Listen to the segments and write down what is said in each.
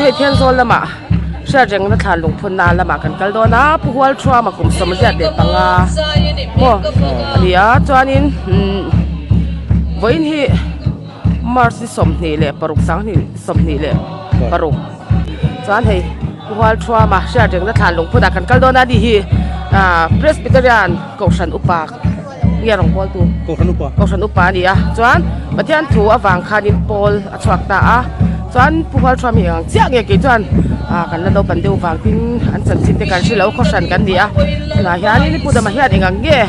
hei Thenzawl lamah Hriatrengna thlan lungphunna lamah kan kal dawn a, Pu Hualthuama kum 85 maw a ni a, chuanin umm vawiin hi March ni 26 26 chuan hei Pu Hualthuama Hriatrengna thlan lungphunah kan kal dawn a, ani hi ah Presbyterian Kohhran Upa nge rawngbawltu Kohhran upa. Kohhran upa a ni a, chuan Pathian thu avang khanin pawl a chhuak ta a, chuan Pu Hualthuam hi eng ang chiah nge kei chuan ah kan la naupan deuh vang tin an chanchin te kan hre lo khawhran kan ni a, tunah hianin Pu Dama hian eng ang nge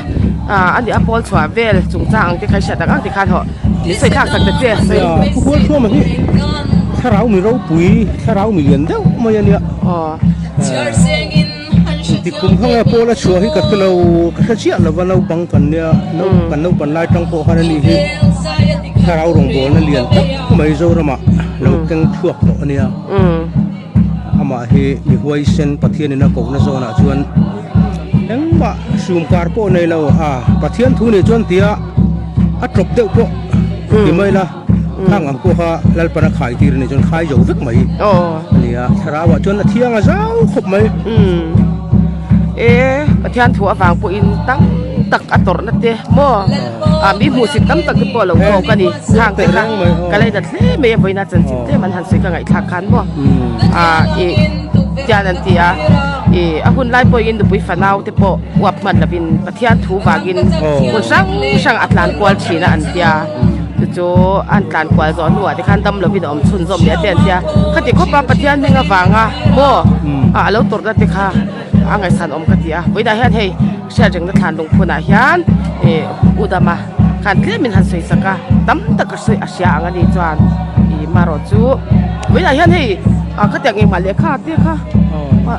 ah a nih a pawl chhuah vel chungchang ang te kha i hriat ang ang tikhan hawh min sawi thlak sak ta che sawi. Nia, Pu Hualthuama hi thlarau mi ropui, thlarau mi lian deuh mai a nia. Aw. Inti kum hang e pawl a chhuah hi ka hrelo ka hre chiah lova naupang kan nia kan naupan lai tang pawh khan ani hi thlarau rawngbawlna lian tak mai Zoramah lo keng chhuak tawh a nia amah hi mi huaisen Pathianin a kohna zawnah chuan engmah sumkar pawh nei lo a Pathian thu nih chuan tia a tawp deuh pawh ti mai la. Khang ang pawh kha Lalpan a khai tir a nih chuan khai zo vek mai a ni a, thlarauah chuan a thiang a zau khawp mai. E Pathian thu avang pawhin tam tak a tawrhna te maw a mi hmuhsit tam tak te pawh a lo tawk a ni. Khang te kha ka lainat hle mai a vawiina chanchin tlem an han sawi ka ngaihthlak khan maw a ih tian an ti a ih a hun lai pawhin nupui fanau te pawh uap hman lovin Pathian thu vangin hmun hrang hrang a tlan kual thin a an tia. Chu chu an tlan kual zawh hnuah te khan dam lovin a awm chhun zawm leh a te an tia. Khati khawpa Pathian hming avanga maw a lo tawrhna te kha a ngaihsan awm ka ti a. Vawiinah hian hei Hriatrengna thlan lungphunah hian ih U Dama khan tlemin han sawi sak a, tam tak a sawi a hria ang a ni chuan ih marawh chu vawiinah hian hei ah khatiang engmah lehkha te kha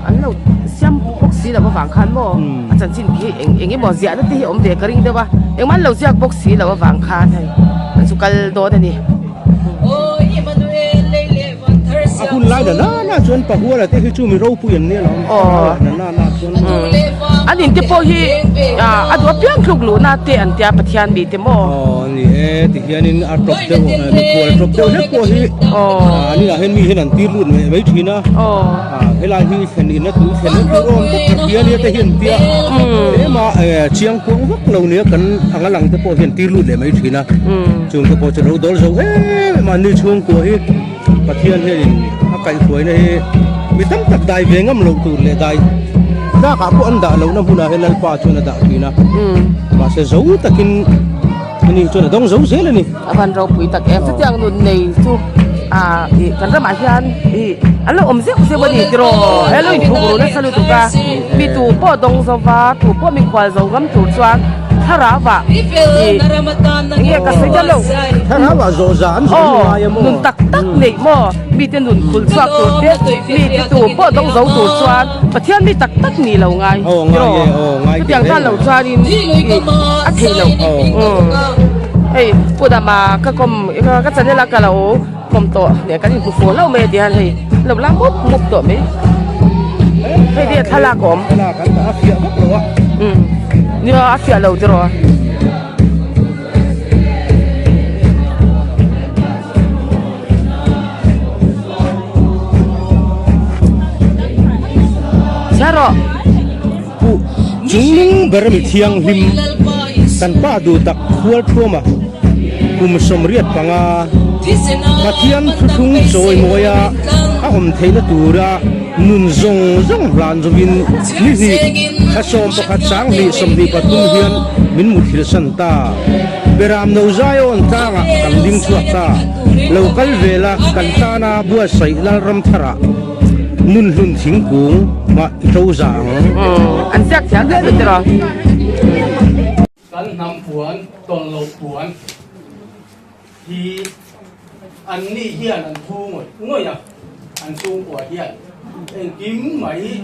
an lo siam bawk si lo avang khan maw a chanchin khi eng eng emaw ziahna te hi a awm ve ka ring deuh a engmah an lo ziak bawk si lo avang khan hei an chu kal dawn a ni. A hun lai na na chuan Pahuala te hi chu mi ropui an nia lo na na na chuan an in te pawh hi a duh apiang tluk luhna te an tia Pathian mi te maw aw ni e ti hianin a tawp deuh mikhual tawp deuh hlek pawh hi an inah hian mi hian an tir lut mai mai thin a helai hi thlen in a tui thlen na tur awm tak ka hria nia te hi an tia tlema chiang kuang vak lo nia kan anga lang te pawh hian tir lut leh mai thin a chung te pawh chu lo dawl zo em em a ni chhungkua hi Pathian hianin a kaihhruaina hi mi tam tak dai ve ngam loh tur leh dai tlakah pawh an dah lohna hmunah hian Lalpa chuan a dah thin a mahse zo takin ani chuan a dawng zo zel a ni. A van ropui tak em chutiang nun nei chu ah ih kan ramah hian ih an lo awm zeuh zeuh a ni tiraw he lo inthuk ru nasa lutuk a mi tu pawh dawng zo va tu pawh mikhual zo ngam tur chuan thlarau ah ih enge ka sawi ta lo thlarau ah zawh za an zawh ngai a maw nun tak tak neih maw mite nun khul chhuak tur te mite tu pawh dawng zo tur chuan Pathian mi tak tak nih lo ngai tiraw chutiang tan lo chuanin ih a theih loh hei Pu Dama ka kawm ka channel a ka lo kawm tawh leh kan inhmu fur hlauh mai a ti hian hei lo la mup mup tawh mai hei te thlalak a awm nia a fiah lo tiraw. Chhiar rawh. Pu Chungling ber mi thianghlim kan pa duh tak Khualthuama kum 85 Pathian thuthlung chawimawi a a awm theihna tura nun zawng zawng hlan zawin ni hnih thla 11 sang hnih 23 hian min muthilhsan ta. Beram no Zion tlangah kan ding chhuak ta. Lo kal vela kan tana buatsaih Lalramtharah nun hlun thingkung mah i to za ang. An ziak thiam hle mai tiraw. Kan hnam puan, tawn loh puan hi an nih hian an thu ngawih ngawih a, an chhungkua hian engkim mai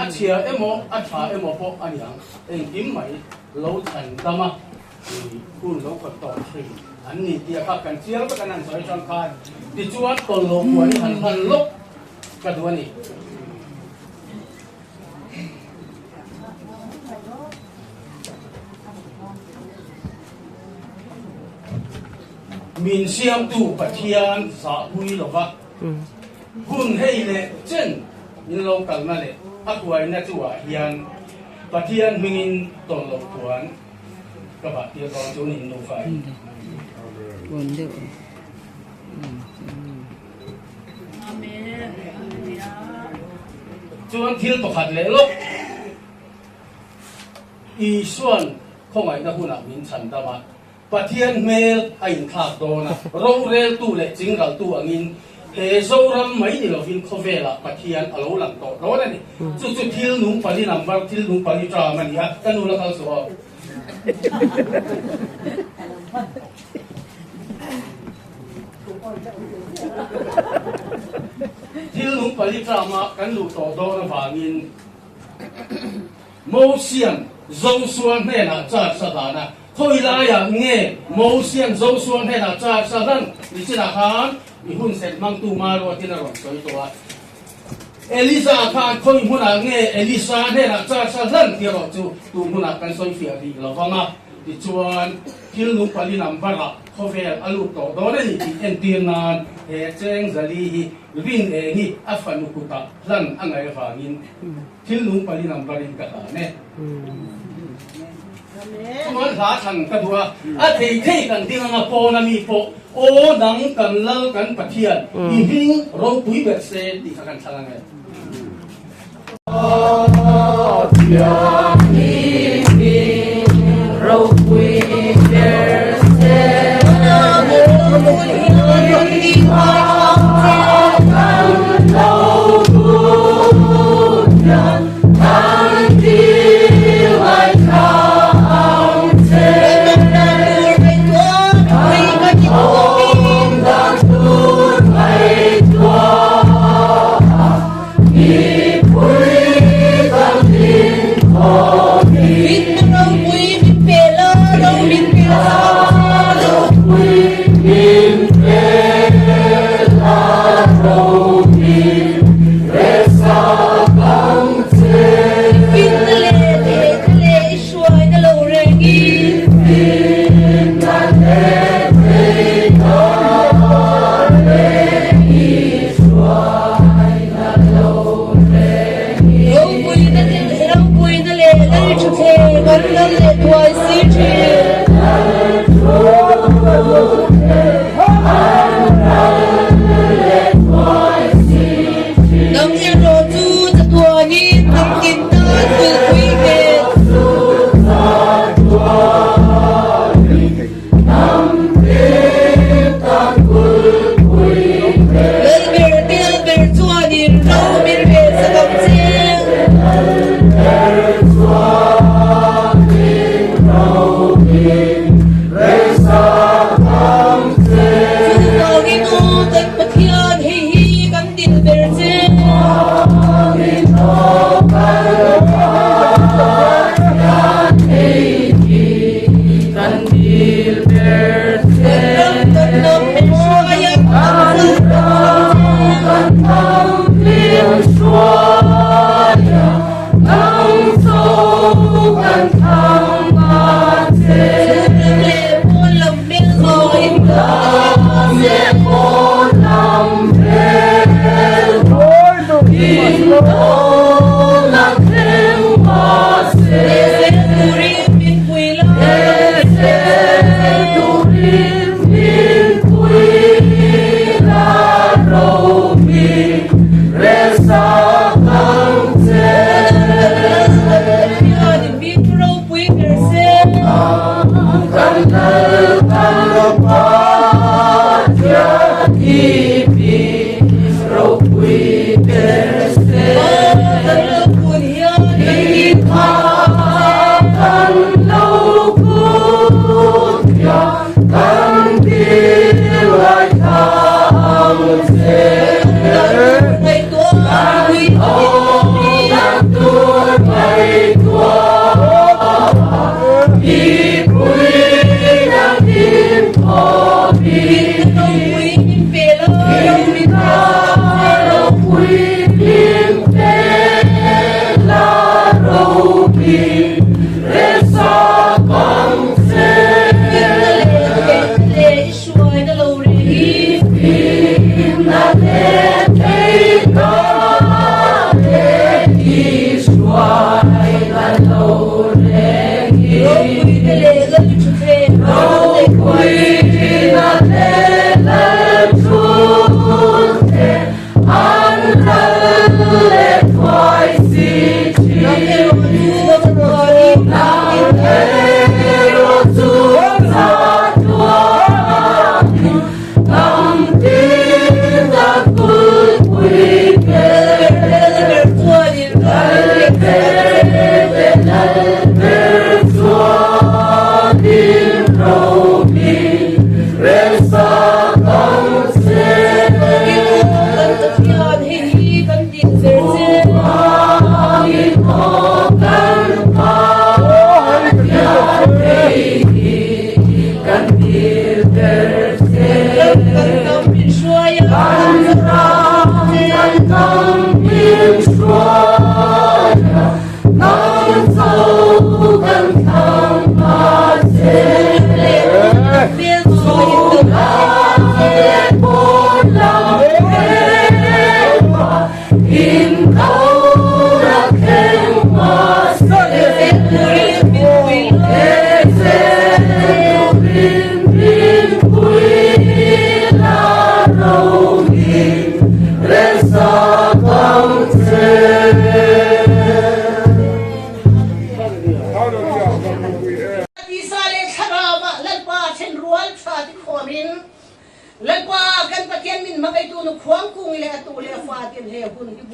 a chhia emaw a tha emaw pawh a ni ang, engkim mai lo chhan dam a. Hun lo kawt tawh thin an ni tih a kha kan chiang vek an han sawi atang khan tichuan tawlhlo puan hi han hman lawk ka duh a ni. Min siamtu Pathian zahpui lova. Hun hei leh chen min lo kalna leh a huaina chu ah hian Pathian hmingin tawlh loh puan ka bah tir dawn chu nin nufa in. Chuan thil pakhat leh lawk Isuan khawngaihna hunah min chhan dam a, Pathian hmel a inthlak dawn a, roreltu leh chingraltu angin he Zoram mai ni lovin khawvelah Pathian a lo lang tawh dawn a ni. Chu chu thil nung pali number, thil nung pali term a ni a, ka nu la kal suh aw. Thil nung pali term a kan luh tawh dawn avangin Mosian Joshua hnenah charge a dan a, Khawi laiah nge Mosian Joshua hnenah charge a dan? Nichinah khan i hun set hmangtu Maruatin a rawn sawi tawh a. Elija khan khawi hmunah nge Elisa hnenah charge a hlan tih erawh chu tun hunah kan sawi fiah rih lo vang a. Tichuan, thil nung pali number-ah khawvel a lut tawh dawn a ni tih entir nan he cheng zali hi rin eng hi a fanu kutah hlan a ngaih avangin Thil nung pali number in ka hlan e. Chuan hla thlan ka duh a, a thei thei kan ding anga pawn a mi pawh aw dang kan lal kan Pathian i hming ropui ber se tih kha kan thlang ange. Pathian i hming ropui ber se.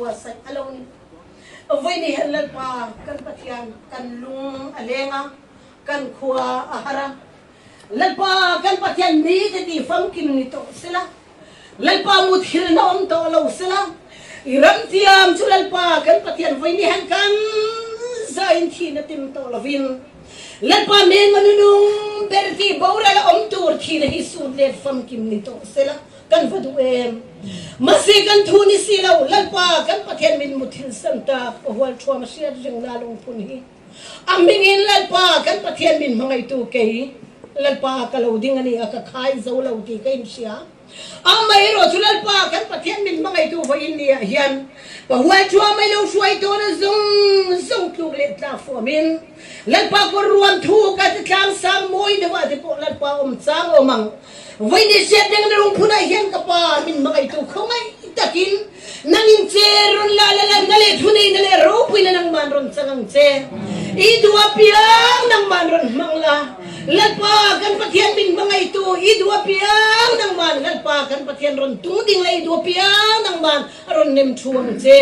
buatsaih a lo ni. Vawi ni hian Lalpa kan Pathian kan lung a leng a, kan khua a har a. Lalpa kan Pathian mite ti famkim ni tawh sela, Lalpa muthilna awm tawh lo sela, i ram tiam chu Lalpa kan Pathian vawi ni hian kan zain thihna tim tawh lovin, Lalpa men manunung ber ti boral a awm tur thihna hi sut let famkim ni tawh sela. Kan va duh em? Mahse kan thu ni si lo, Lalpa kan Pathian min muthil san tak a hual thuam a hriat ringna lungphun hi. A hmingin Lalpa kan Pathian min hmangaihtu kei Lalpa ka lo ding a ni a, ka khai zo lo tih ka inhria. Amaherawh chu Lalpa kan Pathian min hmangaihtu vawiin ni ah hian ka hual thuam mai lo hruai tawn a zawng zawng tluk leh tlak fuamin Lalpa kawr ruam thu ka ti tlang sang mawi deuh ah te pawh Lalpa awm chang awm ang. Vawiin hriat reng na lungphun ah hian ka pa min hmangaihtu khawngaih takin nang in che rawn la la la na leh thunei na leh ropui na nangman rawn chang ang che. I duh apiang nangman rawn hmang la, Lalpa kan Pathian min hmangaihtu i duh apiang nangman Lalpa kan Pathian rawn tung ding la i duh apiang nangman rawn nem thu ang che.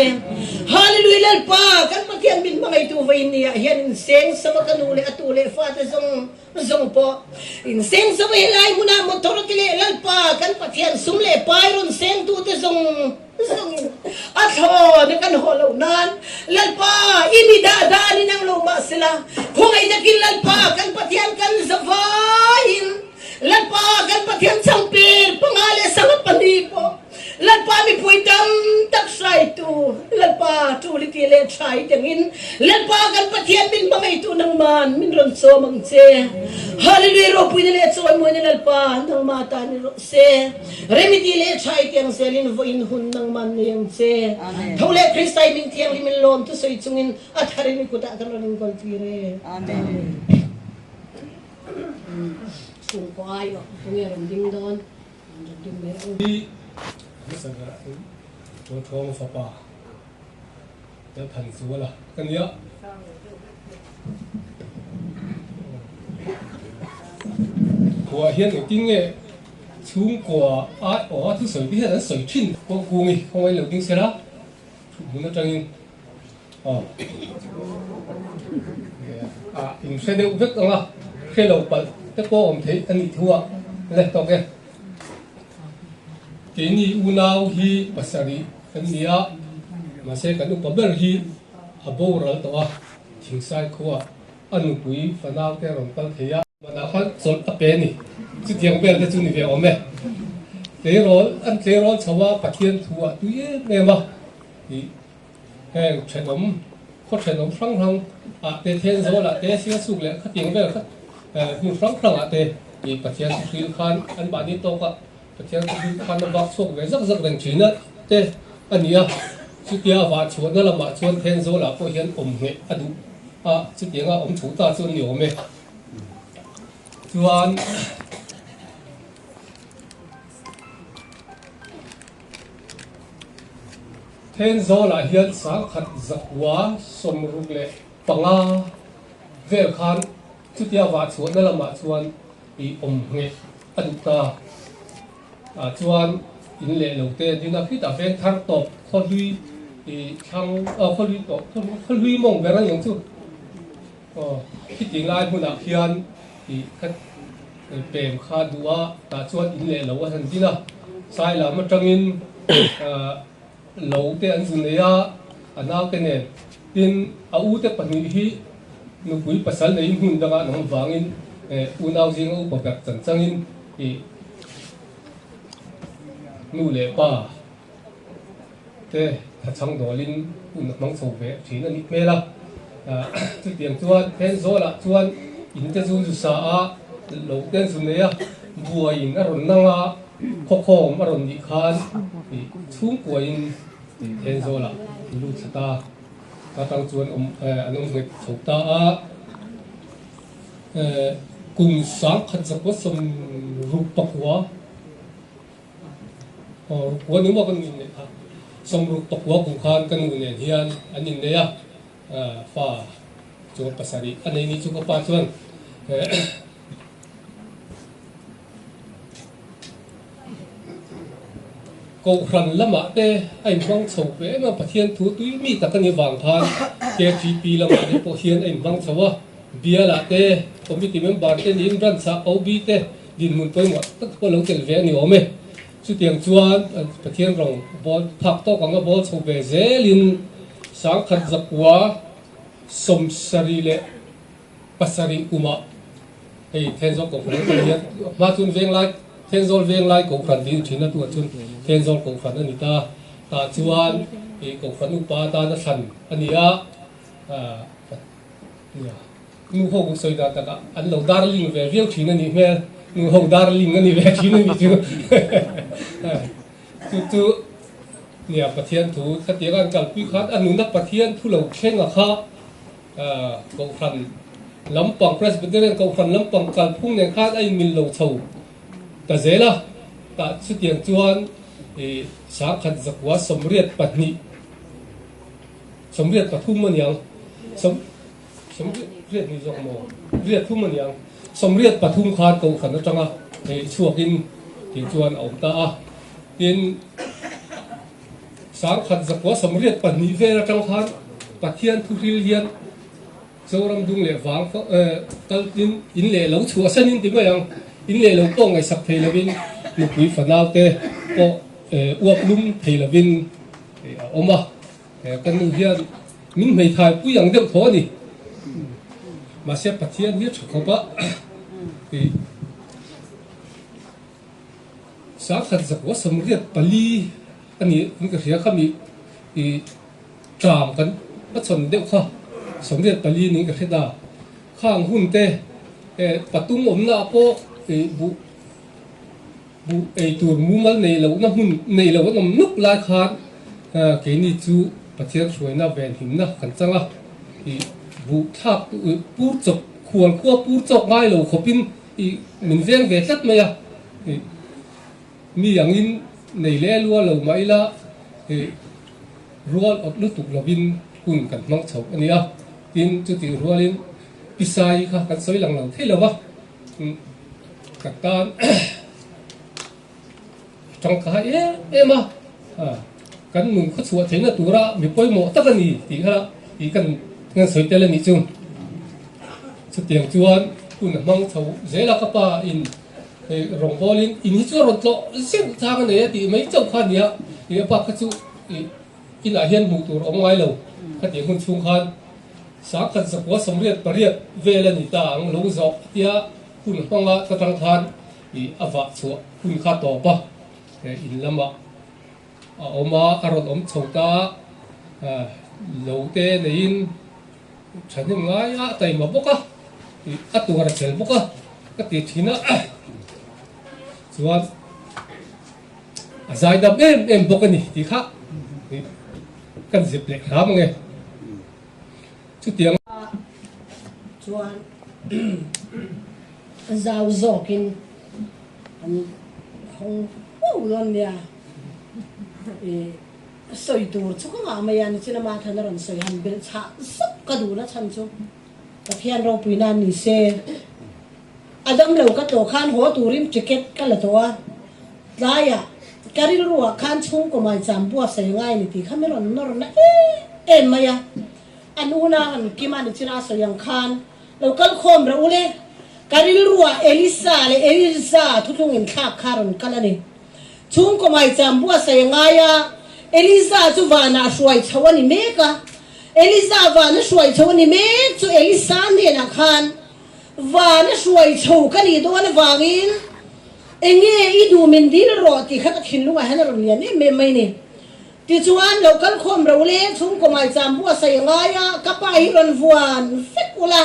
Hallelujah Lalpa kan Pathian min hmangaihtu vawiin ni ah hian in seng sama ka nu leh atu leh fate zawng Zawng pawh inseng zo helai hmunah motor te leh Lalpa kan Pathian sum leh pai rawn sengtute zawng zawngin a thlawn a kan haw loh nan Lalpa i mi dah dan in ang lo mahsela khawngaih takin Lalpa kan Pathian kan zavaiin Lalpa kan Pathian changper panga leh sanga pahnih pawh Lalpa mipui tam tak hraitu, Lalpa ṭuliti leh ṭhai tengin, Lalpa kan Pathian min hmangaitu nangman min rawn sawm ang che. Hallelujah ropuina leh chawimawina Lalpa nangma ta ni rawh se. Remiti leh ṭhai tiang zelin vawiin hun nangman nei ang che. Tho leh Krista i min thianghlim in lawm thusawi chungin a tharin i kutah kan rawn inkawl tir e. Amen. Chhungkaw aiawh tunge rawn ding dawn? Hi hmasa berah chuan Tualthawng fapa Lalthanzuala ka nia. Khuaah hian engtin nge chhungkua aiawha thusawi te hian an sawi thin pawh kungi khawngaih lo ding sela thuthmun atangin aw ah in hre deuh vek anga hre lo palh te pawh awm theih a nih thu ah le tawk e. Keini unau hi pasarih kan ni a, mahse kan upa ber hi a boral tawh a, Thingsai khua a nupui fanau te a rawn kal thei a. Manah khan chawlh a pe a ni. Chutiang vel te chu ni ve awm e. Tleirawl an tleirawl chho a, Pathian thu ah tui em em a tih heng thenawm khaw thenawm hrang hrang ah te Thenzawl ah te Sialsuk leh khatiang vel kha hmun hrang hrang ah te tih Pathian thu hril khan an mahni tawk ah Pathian thu hril khan a vak chhuak ve zak zak reng thin a te a ni a. Chutia a vah chhuahna lamah chuan Thenzawl ah pawh hian awm ngheh a duh a, chutiang a awm chho ta chu an ni awm e. Chuan Thenzawlah hian sangkhat zakua 65 vel khan chutia vah chhuahna lamah chuan i awm ngheh a duh ta. Ah chuan in leh lo te ding a khitah veng thar tawp khawhlui i thlang aw khawhlui tawp khawhlui mawng ber a ni ang chu. Aw, khiti lai hmunah khian tih kha pem kha duh a, tah chuan in leh lo a han din a. Sai lam atangin lo te an zu nei a, a naute nen. Tin, a ute pahnih hi nupui pasal neiin hmun dangah an awm vangin unau zinga upa ber chan changin tih nu leh pa te thachhang dawlin hun a hmang chho ve thin a nih hmel a. Chutiang chuan Thenzawl-ah chuan in te zu zu sa a, lo te an zu nei a, buaiin a rawn nang a, khawkhawm a rawn nih khan chhungkuain Thenzawl-ah an lut thla ta. Ta tang chuan awm an awm nghet chho ta a. Kum 1969 Aw rukua ni maw ka nu inneih kha? 69 kum khan ka nu nen hian an innei a, fa chuan pasarih a nei ni chu ka pa chuan Kohhran lamah te a inhmang chho ve em a, Pathian thu tui mi tak a nih vang khan KTP lamah te pawh hian a inhmang chho a, Bialah te, Committee member te niin Branch ah OB te dinhmun pawimawh tak tak pawh lo tel ve a ni awm e. Chutiang chuan Pathian rawng bawl phak tawk anga bawl chho ve zelin 1707 kumah hei Thenzawl Kohhran atang hian hma chuan Venglai Thenzawl Venglai Kohhran tiin thin a tunah chuan Thenzawl Kohhran a ni ta. Tah chuan ih Kohhran upa atana thlan a ni a, nia nu ho kan sawi dan takah an lo darling ve viau thin a nih hmel, nu ho darling a ni ve thin a nih chu chu chu nia Pathian thu khatiang a an kalpui khan a nuna Pathian thu lo thleng a kha. Kohhran lampang Presbyterian Kohhran lampang kalphung nen khan a inmil lo chho ta zel a, tah chutiang chuan ih 1982 83 a niang sawm sawmriat ni zawk maw riat thum a niang 83 khan Kohhran atanga ih chhuakin tih chuan a awm ta a, tin. 1982 vel atang khan Pathian thuhril hian Zoram dung leh vang kal in in leh lo chhuah sen in ti mai ang, in leh lo pawh ngaihsak thei lovin nupui fanau te pawh uap lum thei lovin a awm a, ka nu hian min hmeithai pui ang deuh tho a ni. Mahse Pathian hi a tha khawp a. 1984 a ni in ka hria kha mi i tram kan hmachhawn deuh kha 84 niin ka hre ta. Khang hun te patung awmna ah pawh i buh buh ei tur mumal nei lohna hmun nei lo an awm nuk lai khan keini chu Pathian hruaina venhimna kan chang a, i buh thlak pur chawp khual khua pur chawk ngai lo khawpin I min veng ve tlat mai a, i mi angin nei leh lua lo mah ila i rual awt lutuk lovin hun kan hmang chho a ni a, tin chutih rualin pisai kha kan sawi lang lo thei lo va, ka tan tangkai em em a, kan nun khaw chhuah theihna tura mi pawimawh tak a ni tih kha i kan kan sawi tel a nih chu. Chutiang chuan hun a hmang chho zel a, ka pa in hei rawngbawlin in hi chu a rawn tlawh zeuh chang a nei a tih mai chauh kha a ni a, i a pa kha chu i inah hian hmuh tur a awm ngai lo khatiang hun chhung khan 1988 vel a ni ta ang lo zawh tia hun hmanga ta tang khan i a vah chhuah hun kha tawp a, in lamah a awm a, a rawn awm chho ta a, lo te neiin thahnem ngai a taima bawk a, i a tuar a chel bawk a ka ti thin a, chuan a zai dam em em bawk a ni tih kha i kan zip leh hram ange chutiang. Chuan zau zawkin an hawng huau dawn nia. I sawi tur chu ka ngah mai a, nichin ama than a rawn sawi han belh chhah zauh ka duhna chhan chu Pathian ropui nan ni se. A damlo ka tlawh khan haw turin ticket ka la tawh a, tlaiah ka rilruah khan chhungkaw maicham buatsaih ngai ni tih kha min rawn nawr na em em mai a. A nuna han kim a nichin a sawi ang khan Lo kal khawm rawh u le, ka rilruah Elisa leh Eliza thuthlung inthlak kha rawn kal a ni. Chhungkaw maicham buatsaih a ngai a, Eliza chu vanah hruai chho a ni mek a. Eliza vana hruai chho a ni mek chu Elisa hnenah khan, Vana hruai chho ka nih dawn avangin enge i duh min dil rawh tih kha ka thinlungah hian a rawn lian em em mai a ni. Tichuan, lo kal khawm ro le, chhungkaw maicham buatsaih a ngai a, ka pa hi rawn vuan vek ula,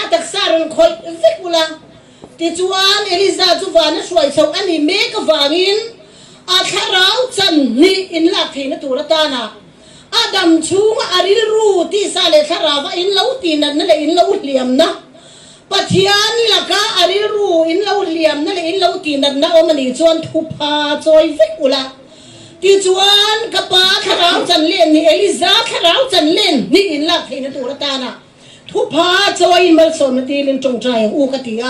a taksa rawn khawih vek ula. Tichuan, Eliza chu van a hruai chhoh a nih mek avangin a thlarau chan hnih inlak theihna tur atana a dam chhunga a rilru tisa leh thlarauva in lo tihnatna leh in lo hliamna, Pathian laka a rilru in lo hliamna leh in lo tihnatna awm a nih chuan thupha chawi vek ula. Tichuan, ka pa thlarau chan len ni Eliza thlarau chan len hnih in lak theihna tur atana thupha chawiin malsawmna dilin tawngtai ang u ka ti a.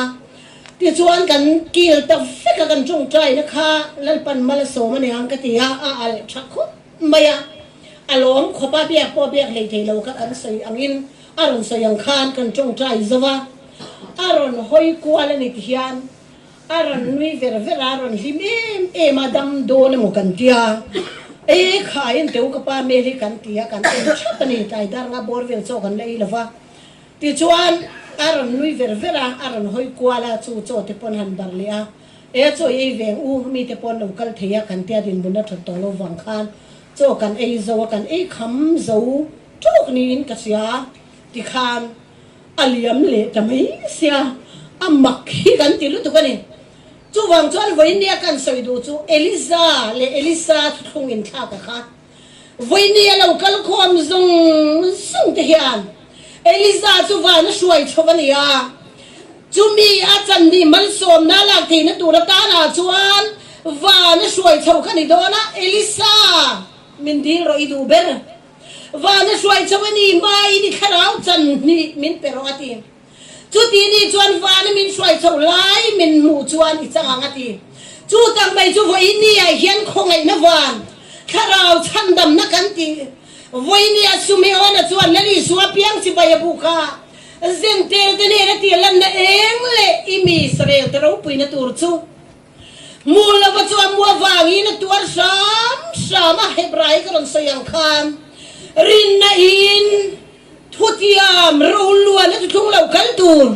Tichuan kan kil ta vek a, kan tawngtaina kha Lalpan mal a sawm a niang ka ti a, a alh tha khawp mai a. A lawm khawp a, biak pawh biak hlei thei lo kha kan sawi angin a rawn sawi ang khan kan tawngtai zo a, a rawn hawi kual a ni tihian a rawn nui ver ver a, a rawn hlim em em a, dam dawn emaw kan tia, e khai en teu ka pa hmel hi kan ti a, kan en thap a ni, tlai dar nga bawr vel chaw kan la ei lo va. Tichuan, a rawn nui ver ver a, a rawn hawi kual a, chu chaw te pawn han bar leh a, E chaw i ei veng u, mi te pawn lo kal thei a, kan tia dinhmun a that tawh lo vang khan chaw kan ei zo a, kan ei kham zo ṭawk niin ka hria a, tikhan a liam leh ta mai sia, a mak hi kan ti lutuk a ni. Chuvang chuan vawinia kan sawi duh chu Eliza leh Elisa thuthlung inthlak a kha. Vawiini a lo kal khawm zawng zawng te hian Eliza chu van a hruai chho a ni a, chumi a channi malsawmna lak theihna tur atana chuan van a hruai chho kha ni dawn a, Elisa min dil rawh i duh ber, van a hruai chho a ni hmain i thlarau channi min pe rawh a ti. Chuti ni chuan vana min hruai chho lai min hmuh chuan i chang ang a ti. Chu tak mai chu vawiini ah hian khawngaihna van, thlarau chhandamna kan ti. Vawiini ah Sumeona chuan Lal Isua piang chibai a buk a, Zentel te nen a tih lanna eng leh i mi Israel te ropuina tur chu hmu lova chu a mu avangin a tuar hram hram a, Hebrai ka rawn sawi ang khan rinna in Thutiam roluan a tuthlung lo kal tur,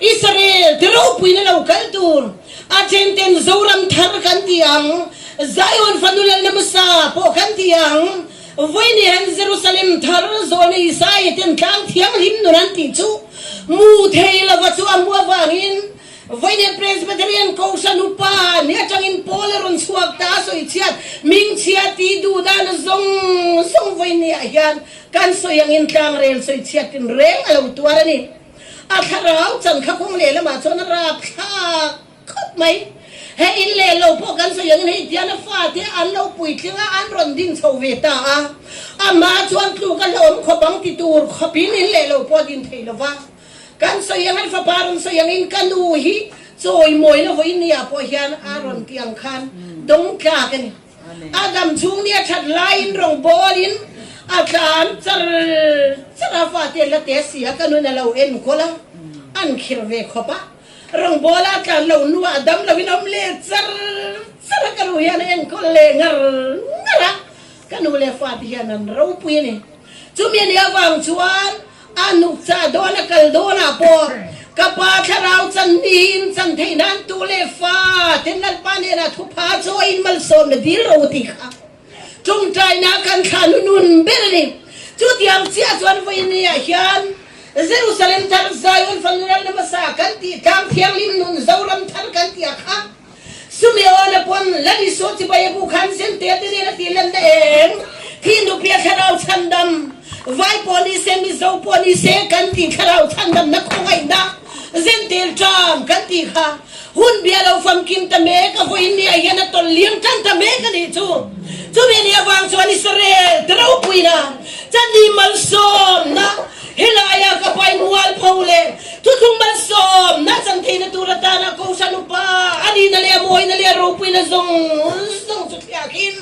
Israel te ropuina lo kal tur, a then ten Zoram thar kan ti ang, Zion fanu lalna hmasa pawh kan ti ang, vawiin hian Jerusalem thar zawlna Isaia ten tlang thianghlim nun an tih chu mu thei lova chu a hmu avangin vawiin Presbyterian Kohhran upa ni atangin Paul a rawn chhuak ta a sawichhiat hmingchhia tih duh dan zawng zawng vawiin ni ah hian Kan sawi angin tlangrel sawi chhiat reng a lo tuar a ni. A thlarau chan kha kawng lehlamah chuan a rap thlak khawp mai. Hei in leh lo pawh kan sawi angin hei tian a fate an lo puitling a, an rawn din chho ve ta a. Amah chuan tluk a hlauhawm khawp ang ti tur khawpin in leh lo pawh a din thei lo va. Kan sawi angin fapa rawn sawi angin ka nu hi chawimawina vawiin ni ah pawh hian a rawn ti ang khan dawng tlak a ni. A dam chhung nia that laiin rawngbawlin a tlan char char a, fate an la te si a, ka nun a lo enkawl a, an khirh ve khawp a, rawngbawla a tlan lo hnuah a dam loin a awm leh char char a, ka nu hian a enkawl leh ngar ngar a, ka nu leh fate hian an ropui a ni. Chumi a nih avang chuan A nukcha dawn a kal dawnah pawh ka pa thlarau chan niin chan theih nan tu leh fa ten Lalpa hnenah thupha chawiin malsawmna dil ro tih kha tawngtaina kan thla nunun ber a ni. Chutiang chiah chuan vawinia hian Jerusalem thar Zion fanu lalna hmasa kan tih tlang thianghlim nun Zoram thar kan tih ah kha Sumeona pawn Lal Isua chibai a bu khan Zente te nen a ti lanna eng thi nupia thlarau chhandam vai pawh ni se Mizo pawh ni se kan ti thlarau chhandamna khawngaihna Zentel ṭam kan ti kha hun bia lo famkim ta mek a vawiin ni ah hian a tawlh liam ṭan ta mek a nih chu. Chumi ni avang chuan Israel te ropuina chani malsawmna Helai ah ka pai mualpho leh thuthlung malsawmna chan theihna tur atana Kohhran upa a nihna leh a mawina leh a ropuina zawng zawng chu thliakin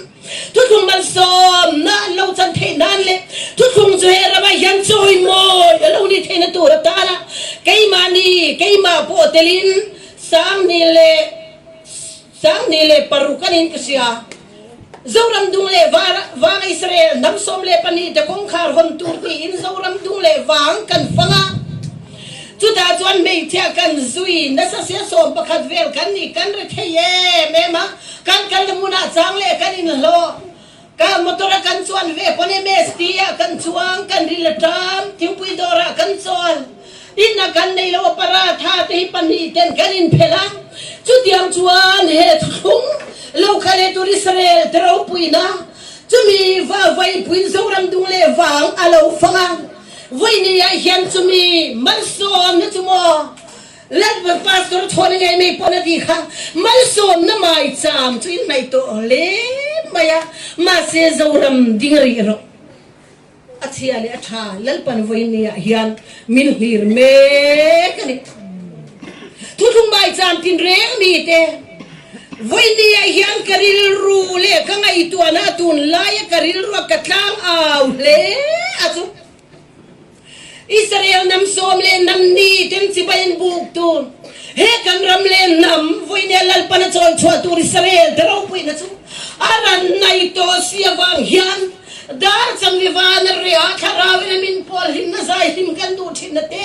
thuthlung malsawmna an lo chan theih nan leh thuthlung chu he ramah hian chawimawi a lo nih theihna tur atana keimahni keimah pawh telin Sangni leh 126 a niin ka hria. Zoram dung leh vang Israel hnam 12 te kawngkhar hawn tur tiin Zoram dung leh vang kan fang a. Chutah chuan hmeichhia kan zui nasa sia 11 vel kan ni kan ri thei em em a, kan kalna hmunah chang leh kan inhlawh. Ka motor a kan chuan ve pawn MST ah kan chuang, kan ril a ṭam, thingpui dawr ah kan chawl. Inn a kan nei lo a paratha te hi pahnih ten kan inphelh a. Chutiang chuan he thuthlung lo kha leh tur Israel te ropuina chumi va vaipuiin Zoram dung leh vang a lo fang a. Vawiini ah hian chumi malsawmna chu maw Lalpa Pastor chhawn a ngei mai pawn a ti kha malsawmna maicham chu in hnaih tawh hle mai a, mahse Zoram ding rih rawh. A chhia leh a tha Lalpan vawiin ni ah hian min hlir mek a ni. Thuthlung maicham tinreng mite, Vawinia hian ka rilru leh ka ngaihtuahna a tun laia ka rilrua ka tlang au hle a chu. Israel hnam sawm leh hnam ni ten chibai an buk tur he kan ram leh hnam vawinia Lalpan a chawi chhuah tur Israel te ropuina chu a ran naih tawh si avang hian dar changli van a reh a thlarau in a min pawl hlimna zai hlim kan duh thinna te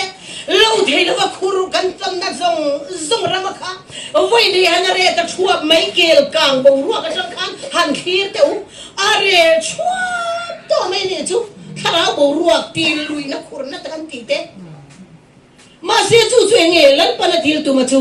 lo thei lova khur kan tamna zawng zawng rama kha vawinia hian a reh ta thuap mai kel kang boruak atang khan han thlir teh u a reh thuap tawh mai nih chu. Thlarau boruak til luihna khurna tak an tih te. Mahse chu chu enge Lalpana thil tuma chu?